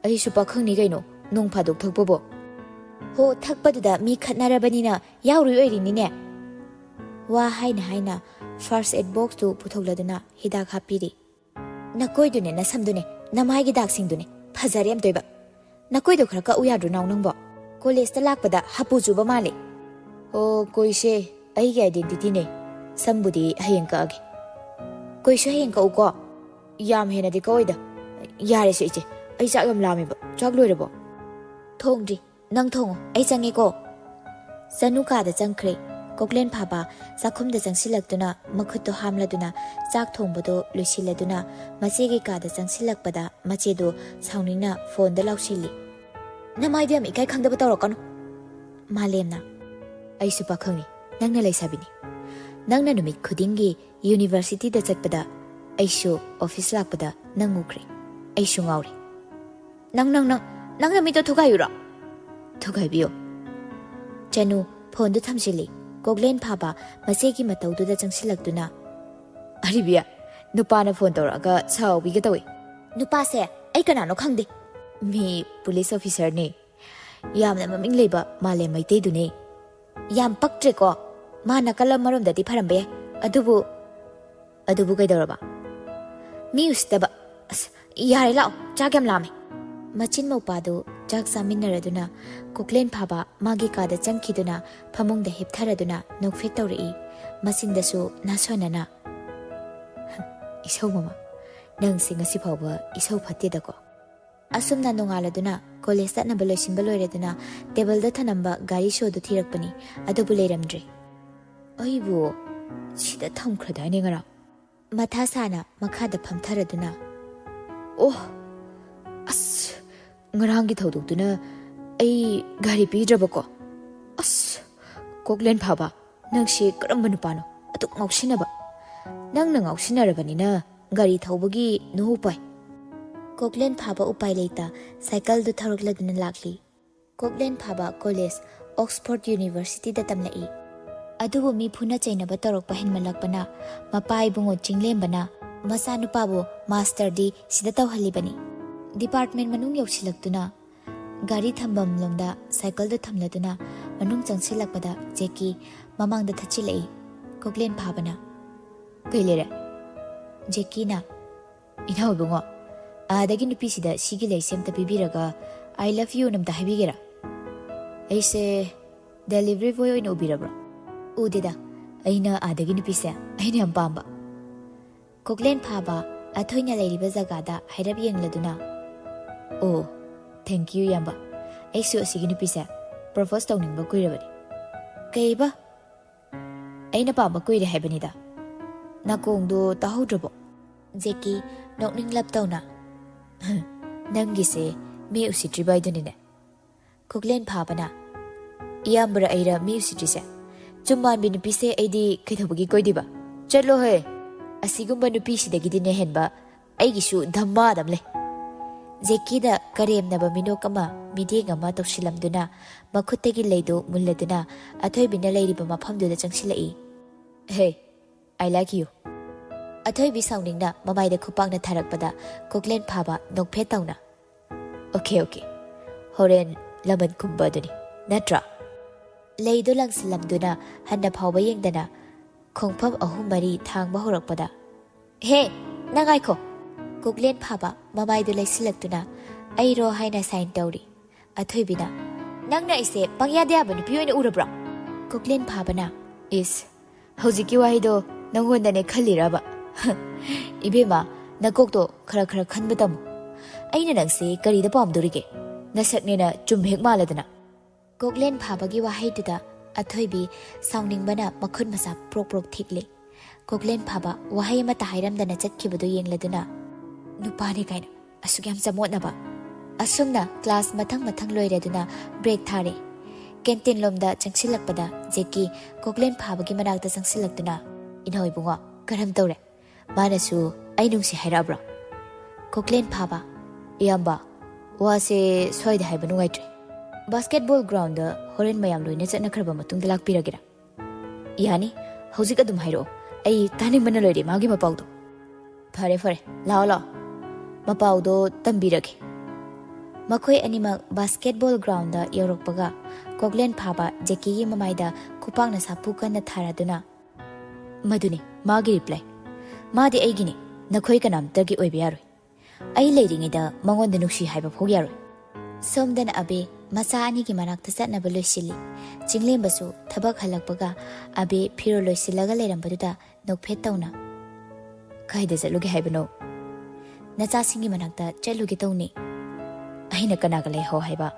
"ꯑꯩꯁꯨ ꯄꯥꯈꯪꯅꯤ ꯀꯩꯅꯣ, ꯅꯣꯡ ꯐꯥꯗꯣꯛ ꯊꯛꯄꯕꯣ꯫" "ꯍꯣ, ꯊꯛꯄꯗꯨꯗ ꯃꯤ ꯈꯠꯅꯔꯕꯅꯤꯅ ꯌꯥꯎꯔꯨꯏ ꯑꯣꯏꯔꯤꯅꯤꯅꯦ꯫" ꯋꯥ ꯍꯥꯏꯅ ꯍꯥꯏꯅ ꯐꯥꯔꯁ ꯑꯦꯗ ꯕꯣꯛꯁꯇꯨ ꯄꯨꯊꯣꯛꯂꯗꯨꯅ ꯍꯤꯗꯥꯛ ꯍꯥꯞꯄꯤꯔꯤ꯫ "ꯅꯀꯣꯏꯗꯨꯅꯦ, ꯅꯁꯝꯗꯨꯅꯦ, ꯅꯃꯥꯏꯒꯤ ꯗꯥꯛꯁꯤꯡꯗꯨꯅꯦ ꯐꯖꯔꯦ ꯑꯝꯇꯣꯏꯕ꯫ ꯅꯀꯣꯏꯗꯣ ꯈꯔ ꯀꯛꯎ ꯌꯥꯗ꯭ꯔꯣ, ꯅꯥꯎ ꯅꯪꯕꯣ? ꯀꯣꯂꯦꯖꯇ ꯂꯥꯛꯄꯗ ꯍꯥꯄꯨ ꯆꯨꯕ ꯃꯥꯜꯂꯦ꯫" "ꯑꯣ, ꯀꯣꯏꯁꯦ ꯑꯩꯒꯤ ꯑꯥꯏꯗꯦꯟꯇꯤꯇꯤꯅꯦ꯫ ꯁꯝꯕꯨꯗꯤ ꯍꯌꯦꯡ ꯀꯛꯑꯒꯦ꯫" "ꯀꯣꯏꯁꯨ ꯍꯌꯦꯡ ꯀꯛꯎꯀꯣ꯫" "ꯌꯥꯝ ꯍꯦꯟꯅꯗꯤ ꯀꯛꯑꯣꯏꯗ꯫" "ꯌꯥꯔꯦꯁꯦ ꯏꯆꯦ, ꯑꯩ ꯆꯥꯛ ꯌꯥꯝ ꯂꯥꯝꯃꯦꯕ꯫ ꯆꯥꯛ ꯂꯣꯏꯔꯕꯣ? ꯊꯣꯡꯗ꯭ꯔꯤ꯫ ꯅꯪ ꯊꯣꯡꯉꯣ, ꯑꯩ ꯆꯪꯉꯦꯀꯣ꯫ ꯆꯅꯨ ꯀꯥꯗ ꯆꯪꯈ꯭ꯔꯦ꯫ ꯀꯣꯛꯂꯦꯟ ꯐꯥꯕ ꯆꯥꯛꯈꯨꯝꯗ ꯆꯪꯁꯤꯜꯂꯛꯇꯨꯅ ꯃꯈꯨꯠꯇꯣ ꯍꯥꯝꯂꯗꯨꯅ ꯆꯥꯛ ꯊꯣꯡꯕꯗꯣ ꯂꯣꯏꯁꯤꯜꯂꯗꯨꯅ ꯃꯆꯦꯒꯤ ꯀꯥꯗ ꯆꯪꯁꯤꯜꯂꯛꯄꯗ ꯃꯆꯦꯗꯣ ꯁꯥꯎꯅꯤꯡꯅ ꯐꯣꯟꯗ ꯂꯥꯎꯁꯤꯜꯂꯤ꯫ "ꯅꯃꯥꯏꯗꯣ ꯌꯥꯝ ꯏꯀꯥꯏ ꯈꯪꯗꯕ ꯇꯧꯔꯛꯀꯅꯨ꯫" ꯃꯥꯂꯦꯝꯅ, "ꯑꯩꯁꯨ ꯄꯥꯈꯪꯅꯤ, ꯅꯪꯅ ꯂꯩꯁꯥꯕꯤꯅꯤ꯫ ꯅꯪꯅ ꯅꯨꯃꯤꯠ ꯈꯨꯗꯤꯡꯒꯤ ꯌꯨꯅꯤꯚꯔꯁꯤꯇꯤꯗ ꯆꯠꯄꯗ, ꯑꯩꯁꯨ ꯑꯣꯐꯤꯁ ꯂꯥꯛꯄꯗ ꯅꯪ ꯎꯈ꯭ꯔꯦ꯫ ꯑꯩꯁꯨ ꯉꯥꯎꯔꯦ꯫" "ꯅꯪ, ꯅꯪ, ꯅꯪ, ꯅꯪꯅ ꯃꯤꯗꯣ ꯊꯨꯒꯥꯏꯌꯨꯔꯣ?" "ꯊꯨꯒꯥꯏꯕꯤꯌꯣ꯫" ꯆꯅꯨ ꯐꯣꯟꯗꯨ ꯊꯝꯖꯤꯜꯂꯤ꯫ ꯀꯣꯛꯂꯦꯟ ꯐꯥꯕ ꯃꯆꯦꯒꯤ ꯃꯇꯧꯗꯨꯗ ꯆꯪꯁꯤꯜꯂꯛꯇꯨꯅ, "ꯑꯔꯤꯕꯤ, ꯅꯨꯄꯥꯅ ꯐꯣꯟ ꯇꯧꯔꯛꯑꯒ ꯁꯥꯎꯕꯤꯒꯦ ꯇꯧꯏ꯫" "ꯅꯨꯄꯥꯁꯦ ꯑꯩ ꯀꯅꯥꯅꯣ ꯈꯪꯗꯦ꯫" "ꯃꯤ ꯄꯨꯂꯤꯁ ꯑꯣꯐꯤꯁꯔꯅꯤ꯫ ꯌꯥꯝꯅ ꯃꯃꯤꯡ ꯂꯩꯕ ꯃꯥꯂꯦꯝ ꯃꯩꯇꯩꯗꯨꯅꯤ꯫" "ꯌꯥꯝ ꯄꯛꯇ꯭ꯔꯦꯀꯣ꯫ ꯃꯥ ꯅꯥꯀꯜ ꯑꯃꯔꯣꯝꯗꯗꯤ ꯐꯔꯝꯕ ꯌꯥꯏ, ꯑꯗꯨꯕꯨ..." "ꯑꯗꯨꯕꯨ ꯀꯩꯗꯧꯔꯕ?" "ꯃꯤ ꯎꯁꯤꯠꯇꯕ꯫ ꯑꯁ, ꯌꯥꯔꯦ, ꯂꯥꯛꯑꯣ, ꯆꯥꯛ ꯌꯥꯝ ꯂꯥꯝꯃꯦ꯫" ꯃꯆꯤꯟ ꯃꯧꯄꯥꯗꯨ ꯆꯥꯛ ꯆꯥꯃꯤꯟꯅꯔꯗꯨꯅ ꯀꯣꯛꯂꯦꯟ ꯐꯥꯕ ꯃꯥꯒꯤ ꯀꯥꯗ ꯆꯪꯈꯤꯗꯨꯅ ꯐꯃꯨꯡꯗ ꯍꯤꯞꯊꯔꯗꯨꯅ ꯅꯣꯛꯐꯦꯠ ꯇꯧꯔꯛꯏ꯫ ꯃꯆꯤꯟꯗꯁꯨ ꯅꯥꯁꯣꯟꯅꯅ, "ꯏꯁꯧ ꯃꯃꯥ, ꯅꯪꯁꯦ ꯉꯁꯤ ꯐꯥꯎꯕ ꯏꯁꯧ ꯐꯠꯇꯦꯗꯀꯣ꯫" ꯑꯁꯨꯝꯅ ꯅꯣꯡꯉꯥꯜꯂꯗꯨꯅ ꯀꯣꯂꯦꯖ ꯆꯠꯅꯕ ꯂꯣꯏꯁꯤꯟꯕ ꯂꯣꯏꯔꯗꯨꯅ ꯇꯦꯕꯜꯗ ꯊꯅꯝꯕ ꯒꯥꯔꯤ ꯁꯣꯗꯨ ꯊꯤꯔꯛꯄꯅꯤ, ꯑꯗꯨꯕꯨ ꯂꯩꯔꯝꯗ꯭ꯔꯦ꯫ "ꯑꯩꯕꯨ ꯁꯤꯗ ꯊꯝꯈ꯭ꯔꯗꯥꯏꯅꯦ ꯉꯔꯥꯡ?" ꯃꯊꯥ ꯁꯥꯅ ꯃꯈꯥꯗ ꯐꯝꯊꯔꯗꯨꯅ, "ꯑꯣ, ꯑꯁ, ꯉꯔꯥꯡꯒꯤ ꯊꯧꯗꯣꯛꯇꯨꯅ ꯑꯩ ꯒꯥꯔꯤ ꯄꯤꯗ꯭ꯔꯕꯀꯣ꯫ ꯑꯁ, ꯀꯣꯛꯂꯦꯟ ꯐꯥꯕ, ꯅꯪꯁꯦ ꯀꯔꯝꯕ ꯅꯨꯄꯥꯅꯣ ꯑꯗꯨꯛ ꯉꯥꯎꯁꯤꯟꯅꯕ? ꯅꯪꯅ ꯉꯥꯎꯁꯤꯟꯅꯔꯕꯅꯤꯅ ꯒꯥꯔꯤ ꯊꯧꯕꯒꯤ ꯅꯣ ꯎꯄꯥꯏ꯫" ꯀꯣꯛꯂꯦꯟ ꯐꯥꯕ ꯎꯄꯥꯏ ꯂꯩꯇ ꯁꯥꯏꯀꯜꯗꯨ ꯊꯧꯔꯛꯂꯗꯨꯅ ꯂꯥꯛꯂꯤ꯫ ꯀꯣꯛꯂꯦꯟ ꯐꯥꯕ ꯀꯣꯂꯦꯖ, ꯑꯣꯛꯁꯐꯣꯔꯗ ꯌꯨꯅꯤꯚꯔꯁꯤꯇꯤꯗ ꯇꯝꯂꯛꯏ꯫ ꯑꯗꯨꯕꯨ ꯃꯤ ꯐꯨꯅ ꯆꯩꯅꯕ ꯇꯧꯔꯛꯄ ꯍꯦꯟꯃꯜꯂꯛꯄꯅ ꯃꯄꯥ ꯏꯕꯨꯡꯉꯣ ꯆꯤꯡꯂꯦꯝꯕꯅ ꯃꯆꯥꯅꯨꯄꯥꯕꯨ ꯃꯥꯁꯇꯔꯗꯤ ꯁꯤꯗ ꯇꯧꯍꯜꯂꯤꯕꯅꯤ꯫ ꯗꯤꯄꯥꯔꯠꯃꯦꯟ ꯃꯅꯨꯡ ꯌꯧꯁꯤꯜꯂꯛꯇꯨꯅ ꯒꯥꯔꯤ ꯊꯝꯐꯝ ꯂꯣꯝꯗ ꯁꯥꯏꯀꯜꯗꯨ ꯊꯝꯂꯗꯨꯅ ꯃꯅꯨꯡ ꯆꯪꯁꯤꯜꯂꯛꯄꯗ ꯖꯦꯀꯤ ꯃꯃꯥꯡꯗ ꯊꯠꯆꯤꯜꯂꯛꯏ꯫ ꯀꯣꯛꯂꯦꯟ ꯐꯥꯕꯅ, "ꯀꯩ ꯂꯩꯔꯦ?" ꯖꯦꯀꯤꯅ, "ꯏꯅꯥꯎ ꯏꯕꯨꯡꯉꯣ, ꯑꯥꯗꯒꯤ ꯅꯨꯄꯤꯁꯤꯗ ꯁꯤꯒꯤ ꯂꯩꯁꯦ ꯑꯝꯇ ꯄꯤꯕꯤꯔꯒ 'I love you' ꯑꯝꯇ ꯍꯥꯏꯕꯤꯒꯦꯔꯥ?" "ꯑꯩꯁꯦ ꯗꯦꯂꯤꯚꯔꯤ ꯕꯣꯏ ꯑꯣꯏꯅ ꯎꯕꯤꯔꯕ꯭ꯔꯣ?" "ꯎꯗꯦꯗ, ꯑꯩꯅ ꯑꯥꯗꯒꯤ ꯅꯨꯄꯤꯁꯦ ꯑꯩꯅ ꯌꯥꯝ ꯄꯥꯝꯕ꯫" ꯀꯣꯛꯂꯦꯟ ꯐꯥꯕ ꯑꯊꯣꯏꯅ ꯂꯩꯔꯤꯕ ꯖꯒꯥꯗ ꯍꯥꯏꯔꯞ ꯌꯦꯡꯂꯗꯨꯅ, ꯑꯣ, thank you, ꯏꯌꯥꯝꯕ꯫ ꯑꯩꯁꯨ ꯑꯁꯤꯒꯤ ꯅꯨꯄꯤꯁꯦ propose ꯇꯧꯅꯤꯡꯕ ꯀꯨꯏꯔꯕꯅꯤ꯫ ꯀꯩꯕ? ꯑꯩꯅ ꯄꯥꯝꯕ ꯀꯨꯏꯔꯦ ꯍꯥꯏꯕꯅꯤꯗ꯫ ꯅꯥꯀꯣꯡꯗꯣ ꯇꯥꯍꯧꯗ꯭ꯔꯕꯣ? ꯖꯦꯀꯤ ꯅꯣꯛꯅꯤꯡꯂꯞ ꯇꯧꯅ, "ꯅꯪꯒꯤꯁꯦ ꯃꯤ ꯎꯁꯤꯠꯇ꯭ꯔꯤꯕ ꯍꯥꯏꯗꯨꯅꯤꯅꯦ꯫" ꯀꯣꯛꯂꯦꯟ ꯐꯥꯕꯅ, "ꯏꯌꯥꯝꯕꯔ ꯑꯩꯔ ꯃꯤ ꯎꯁꯤꯠꯇ꯭ꯔꯤꯁꯦ? ꯆꯨꯝ ꯃꯥꯟꯕꯤ ꯅꯨꯄꯤꯁꯦ ꯑꯩꯗꯤ ꯀꯩꯗꯧꯕꯒꯤ ꯀꯣꯏꯗꯣꯏꯕ? ꯆꯠꯂꯣꯍꯦ! ꯑꯁꯤꯒꯨꯝꯕ ꯅꯨꯄꯤꯁꯤꯗꯒꯤꯗꯤꯅꯦ ꯍꯦꯟꯕ ꯑꯩꯒꯤꯁꯨ ꯙꯝꯃꯥꯗꯝ ꯂꯩ꯫" ꯖꯦꯀꯤꯗ ꯀꯔꯦꯝꯅꯕ ꯃꯤꯅꯣꯛ ꯑꯃ, ꯃꯤꯠꯌꯦꯡ ꯑꯃ ꯇꯧꯁꯤꯜꯂꯝꯗꯨꯅ ꯃꯈꯨꯠꯇꯒꯤ ꯂꯩꯗꯨ ꯃꯨꯜꯂꯗꯨꯅ ꯑꯊꯣꯏꯕꯤꯅ ꯂꯩꯔꯤꯕ ꯃꯐꯝꯗꯨꯗ ꯆꯪꯁꯤꯜꯂꯛꯏ꯫ "Hey, I like you." ꯑꯊꯣꯏꯕꯤ ꯁꯥꯎꯅꯤꯡꯅ ꯃꯃꯥꯏꯗ ꯈꯨꯄꯥꯛꯅ ꯊꯥꯔꯛꯄꯗ ꯀꯣꯛꯂꯦꯟ ꯐꯥꯕ ꯅꯣꯛꯐꯦꯠ ꯇꯧꯅ, "Okay, okay, ꯍꯣꯔꯦꯟ ꯂꯃꯟ ꯈꯨꯝꯕ ꯑꯗꯨꯅꯤ, ꯅꯠꯇ꯭ꯔꯥ?" ꯂꯩꯗꯨ ꯂꯪꯁꯤꯜꯂꯝꯗꯨꯅ ꯍꯟꯅ ꯐꯥꯎꯕ ꯌꯦꯡꯗꯅ ꯈꯣꯡꯐꯝ ꯑꯍꯨꯝ ꯃꯔꯤ ꯊꯥꯡꯕ ꯍꯧꯔꯛꯄꯗ, "ꯍꯦ, ꯅꯪ ꯉꯥꯏꯈꯣ!" ꯀꯣꯛꯂꯦꯟ ꯐꯥꯕ ꯃꯃꯥꯏꯗꯨ ꯂꯩꯁꯤꯜꯂꯛꯇꯨꯅ "ꯑꯩꯔꯣ" ꯍꯥꯏꯅ sign ꯇꯧꯔꯤ꯫ ꯑꯊꯣꯏꯕꯤꯅ, "ꯅꯪꯅ ꯑꯩꯁꯦ ꯄꯪꯌꯥꯗ ꯌꯥꯕ ꯅꯨꯄꯤ ꯑꯣꯏꯅ ꯎꯔꯕ꯭ꯔꯣ?" ꯀꯣꯛꯂꯦꯟ ꯐꯥꯕꯅ, "ꯏꯁ, ꯍꯧꯖꯤꯛꯀꯤ ꯋꯥꯍꯩꯗꯣ ꯅꯪꯉꯣꯟꯗꯅꯦ ꯈꯜꯂꯤꯔꯕ? ꯏꯕꯦꯝꯃ, ꯅꯀꯣꯛꯇꯣ ꯈꯔ ꯈꯔ ꯈꯟꯕ ꯇꯝꯃꯨ꯫ ꯑꯩꯅ ꯅꯪꯁꯦ ꯀꯔꯤꯗ ꯄꯥꯝꯗꯣꯔꯤꯒꯦ? ꯅꯁꯛꯅꯦꯅ ꯆꯨꯝ ꯍꯦꯛ ꯃꯥꯜꯂꯗꯅ꯫" ꯀꯣꯛꯂꯦꯟ ꯐꯥꯕꯒꯤ ꯋꯥꯍꯩꯗꯨꯗ ꯑꯊꯣꯏꯕꯤ ꯁꯥꯎꯅꯤꯡꯕꯅ ꯃꯈꯨꯠ ꯃꯁꯥ ꯄ꯭ꯔꯣꯛ ꯄ꯭ꯔꯣꯛ ꯊꯤꯛꯂꯤ꯫ ꯀꯣꯛꯂꯦꯟ ꯐꯥꯕ ꯋꯥꯍꯩ ꯑꯃꯠꯇ ꯍꯥꯏꯔꯝꯗꯅ ꯆꯠꯈꯤꯕꯗꯨ ꯌꯦꯡꯂꯗꯨꯅ, "ꯅꯨꯄꯥꯅꯤ ꯀꯥꯏꯅ ꯑꯁꯨꯛ ꯌꯥꯝ ꯆꯃꯣꯠꯅꯕ꯫" ꯑꯁꯨꯝꯅ class ꯃꯊꯪ ꯃꯊꯪ ꯂꯣꯏꯔꯗꯨꯅ break ꯊꯥꯔꯦ꯫ Canteen ꯂꯣꯝꯗ ꯆꯪꯁꯤꯜꯂꯛꯄꯗ ꯖꯦꯀꯤ ꯀꯣꯛꯂꯦꯟ ꯐꯥꯕꯒꯤ ꯃꯅꯥꯛꯇ ꯆꯪꯁꯤꯜꯂꯛꯇꯨꯅ, "ꯏꯅꯥꯎ ꯏꯕꯨꯡꯉꯣ, ꯀꯔꯝ ꯇꯧꯔꯦ? ꯃꯥꯅꯁꯨ ꯑꯩ ꯅꯨꯡꯁꯤ ꯍꯥꯏꯔꯛꯑꯕ꯭ꯔꯣ?" ꯀꯣꯛꯂꯦꯟ ꯐꯥꯕ, "ꯏꯌꯥꯝꯕ, ꯋꯥꯁꯦ ꯁ꯭ꯋꯥꯏꯗ ꯍꯥꯏꯕ ꯅꯨꯡꯉꯥꯏꯇ꯭ꯔꯦ꯫ Basketball groundꯗ ꯍꯣꯔꯦꯟ ꯃꯌꯥꯝ ꯂꯣꯏꯅ ꯆꯠꯅꯈ꯭ꯔꯕ ꯃꯇꯨꯡꯗ ꯂꯥꯛꯄꯤꯔꯒꯦꯔꯥ?" "ꯌꯥꯅꯤ, ꯍꯧꯖꯤꯛ ꯑꯗꯨꯝ ꯍꯥꯏꯔꯛꯑꯣ꯫ ꯑꯩ ꯇꯥꯅꯤꯡꯕꯅ ꯂꯣꯏꯔꯦ ꯃꯥꯒꯤ ꯃꯄꯥꯎꯗꯣ꯫" "ꯐꯔꯦ, ꯐꯔꯦ, ꯂꯥꯛꯑꯣ, ꯂꯥꯛꯑꯣ꯫ ꯃꯄꯥꯎꯗꯣ ꯇꯝꯕꯤꯔꯒꯦ꯫" ꯃꯈꯣꯏ ꯑꯅꯤꯃꯛ basketball groundꯗ ꯌꯧꯔꯛꯄꯒ ꯀꯣꯛꯂꯦꯟ ꯐꯥꯕ ꯖꯦꯀꯤꯒꯤ ꯃꯃꯥꯏꯗ ꯈꯨꯄꯥꯛꯅ ꯁꯥꯐꯨ ꯀꯟꯅ ꯊꯥꯔꯗꯨꯅ, "ꯃꯗꯨꯅꯤ ꯃꯥꯒꯤ reply꯫ ꯃꯥꯗꯤ ꯑꯩꯒꯤꯅꯤ, ꯅꯈꯣꯏ ꯀꯅꯥꯝꯇꯒꯤ ꯑꯣꯏꯕ ꯌꯥꯔꯣꯏ꯫ ꯑꯩ ꯂꯩꯔꯤꯉꯩꯗ ꯃꯉꯣꯟꯗ ꯅꯨꯡꯁꯤ ꯍꯥꯏꯕ ꯐꯥꯎ ꯌꯥꯔꯣꯏ꯫" ꯁꯣꯝꯗꯅ ꯑꯕꯦ ꯃꯆꯥ ꯑꯅꯤꯒꯤ ꯃꯅꯥꯛꯇ ꯆꯠꯅꯕ ꯂꯣꯏꯁꯤꯜꯂꯤ꯫ ꯆꯤꯡꯂꯦꯝꯕꯁꯨ ꯊꯕꯛ ꯍꯜꯂꯛꯄꯒ ꯑꯕꯦ ꯐꯤꯔꯣꯜ ꯂꯣꯏꯁꯤꯜꯂꯒ ꯂꯩꯔꯝꯕꯗꯨꯗ ꯅꯣꯛꯐꯦꯠ ꯇꯧꯅ, "ꯀꯥꯏꯗ ꯆꯠꯂꯨꯒꯦ ꯍꯥꯏꯕꯅꯣ?" "ꯅꯆꯥꯁꯤꯡꯒꯤ ꯃꯅꯥꯛꯇ ꯆꯠꯂꯨꯒꯦ ꯇꯧꯅꯤ꯫" ꯑꯩꯅ ꯀꯅꯥꯒ ꯂꯩꯍꯧ ꯍꯥꯏꯕ?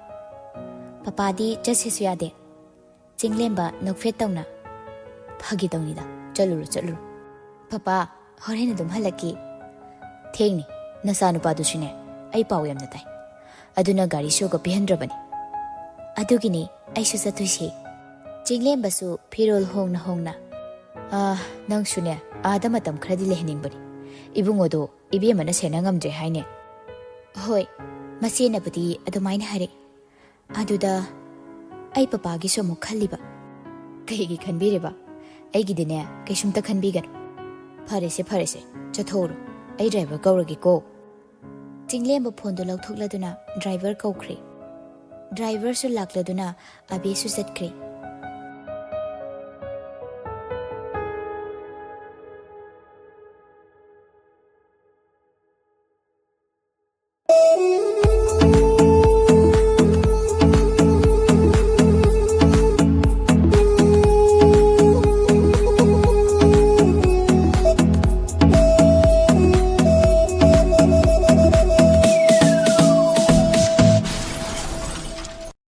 ꯄꯄꯥꯗꯤ ꯆꯠꯁꯦꯁꯨ ꯌꯥꯗꯦ꯫ ꯆꯤꯡꯂꯦꯝꯕ ꯅꯣꯛꯐꯦꯠ ꯇꯧꯅ, "ꯐꯥꯒꯤ ꯇꯧꯅꯤꯗ, ꯆꯠꯂꯨꯔꯣ, ꯆꯠꯂꯨꯔꯣ꯫ ꯄꯄꯥ, ꯍꯣꯔꯦꯟ ꯑꯗꯨꯝ ꯍꯜꯂꯛꯀꯦ꯫ ꯊꯦꯡꯅꯤ, ꯅꯆꯥꯅꯨꯄꯥꯗꯨꯁꯨꯅꯦ, ꯑꯩ ꯄꯥꯎ ꯌꯥꯝꯅ ꯇꯥꯏ꯫ ꯑꯗꯨꯅ ꯒꯥꯔꯤ ꯁꯣꯒ ꯄꯤꯍꯟꯗ꯭ꯔꯕꯅꯤ꯫ ꯑꯗꯨꯒꯤꯅꯤ ꯑꯩꯁꯨ ꯆꯠꯇꯣꯏꯁꯦ꯫" ꯆꯤꯡꯂꯦꯝꯕꯁꯨ ꯐꯤꯔꯣꯜ ꯍꯣꯡꯅ ꯍꯣꯡꯅ, "ꯑꯥ, ꯅꯪꯁꯨꯅꯦ, ꯑꯥꯗ ꯃꯇꯝ ꯈꯔꯗꯤ ꯂꯩꯍꯟꯅꯤꯡꯕꯅꯤ꯫ ꯏꯕꯨꯡꯉꯣꯗꯣ ꯏꯕꯦꯝꯃꯅ ꯁꯦꯟꯅ ꯉꯝꯗ꯭ꯔꯦ ꯍꯥꯏꯅꯦ꯫" "ꯍꯣꯏ, ꯃꯆꯦꯅꯕꯨꯗꯤ ꯑꯗꯨꯃꯥꯏꯅ ꯍꯥꯏꯔꯛꯏ꯫ ꯑꯗꯨꯗ ꯑꯩ ꯄꯄꯥꯒꯤꯁꯨ ꯑꯃꯨꯛ ꯈꯜꯂꯤꯕ꯫" "ꯀꯩꯒꯤ ꯈꯟꯕꯤꯔꯤꯕ? ꯑꯩꯒꯤꯗꯤꯅꯦ, ꯀꯩꯁꯨꯝꯇ ꯈꯟꯕꯤꯒꯅꯨ꯫" "ꯐꯔꯦꯁꯦ, ꯐꯔꯦꯁꯦ, ꯆꯠꯊꯣꯛꯎꯔꯣ꯫ ꯑꯩ ꯗ꯭ꯔꯥꯏꯚꯔ ꯀꯧꯔꯒꯦꯀꯣ꯫" ꯆꯤꯡꯂꯦꯝꯕ ꯐꯣꯟꯗꯨ ꯂꯧꯊꯣꯛꯂꯗꯨꯅ ꯗ꯭ꯔꯥꯏꯚꯔ ꯀꯧꯈ꯭ꯔꯦ꯫ ꯗ꯭ꯔꯥꯏꯚꯔꯁꯨ ꯂꯥꯛꯂꯗꯨꯅ ꯑꯕꯦꯁꯨ ꯆꯠꯈ꯭ꯔꯦ꯫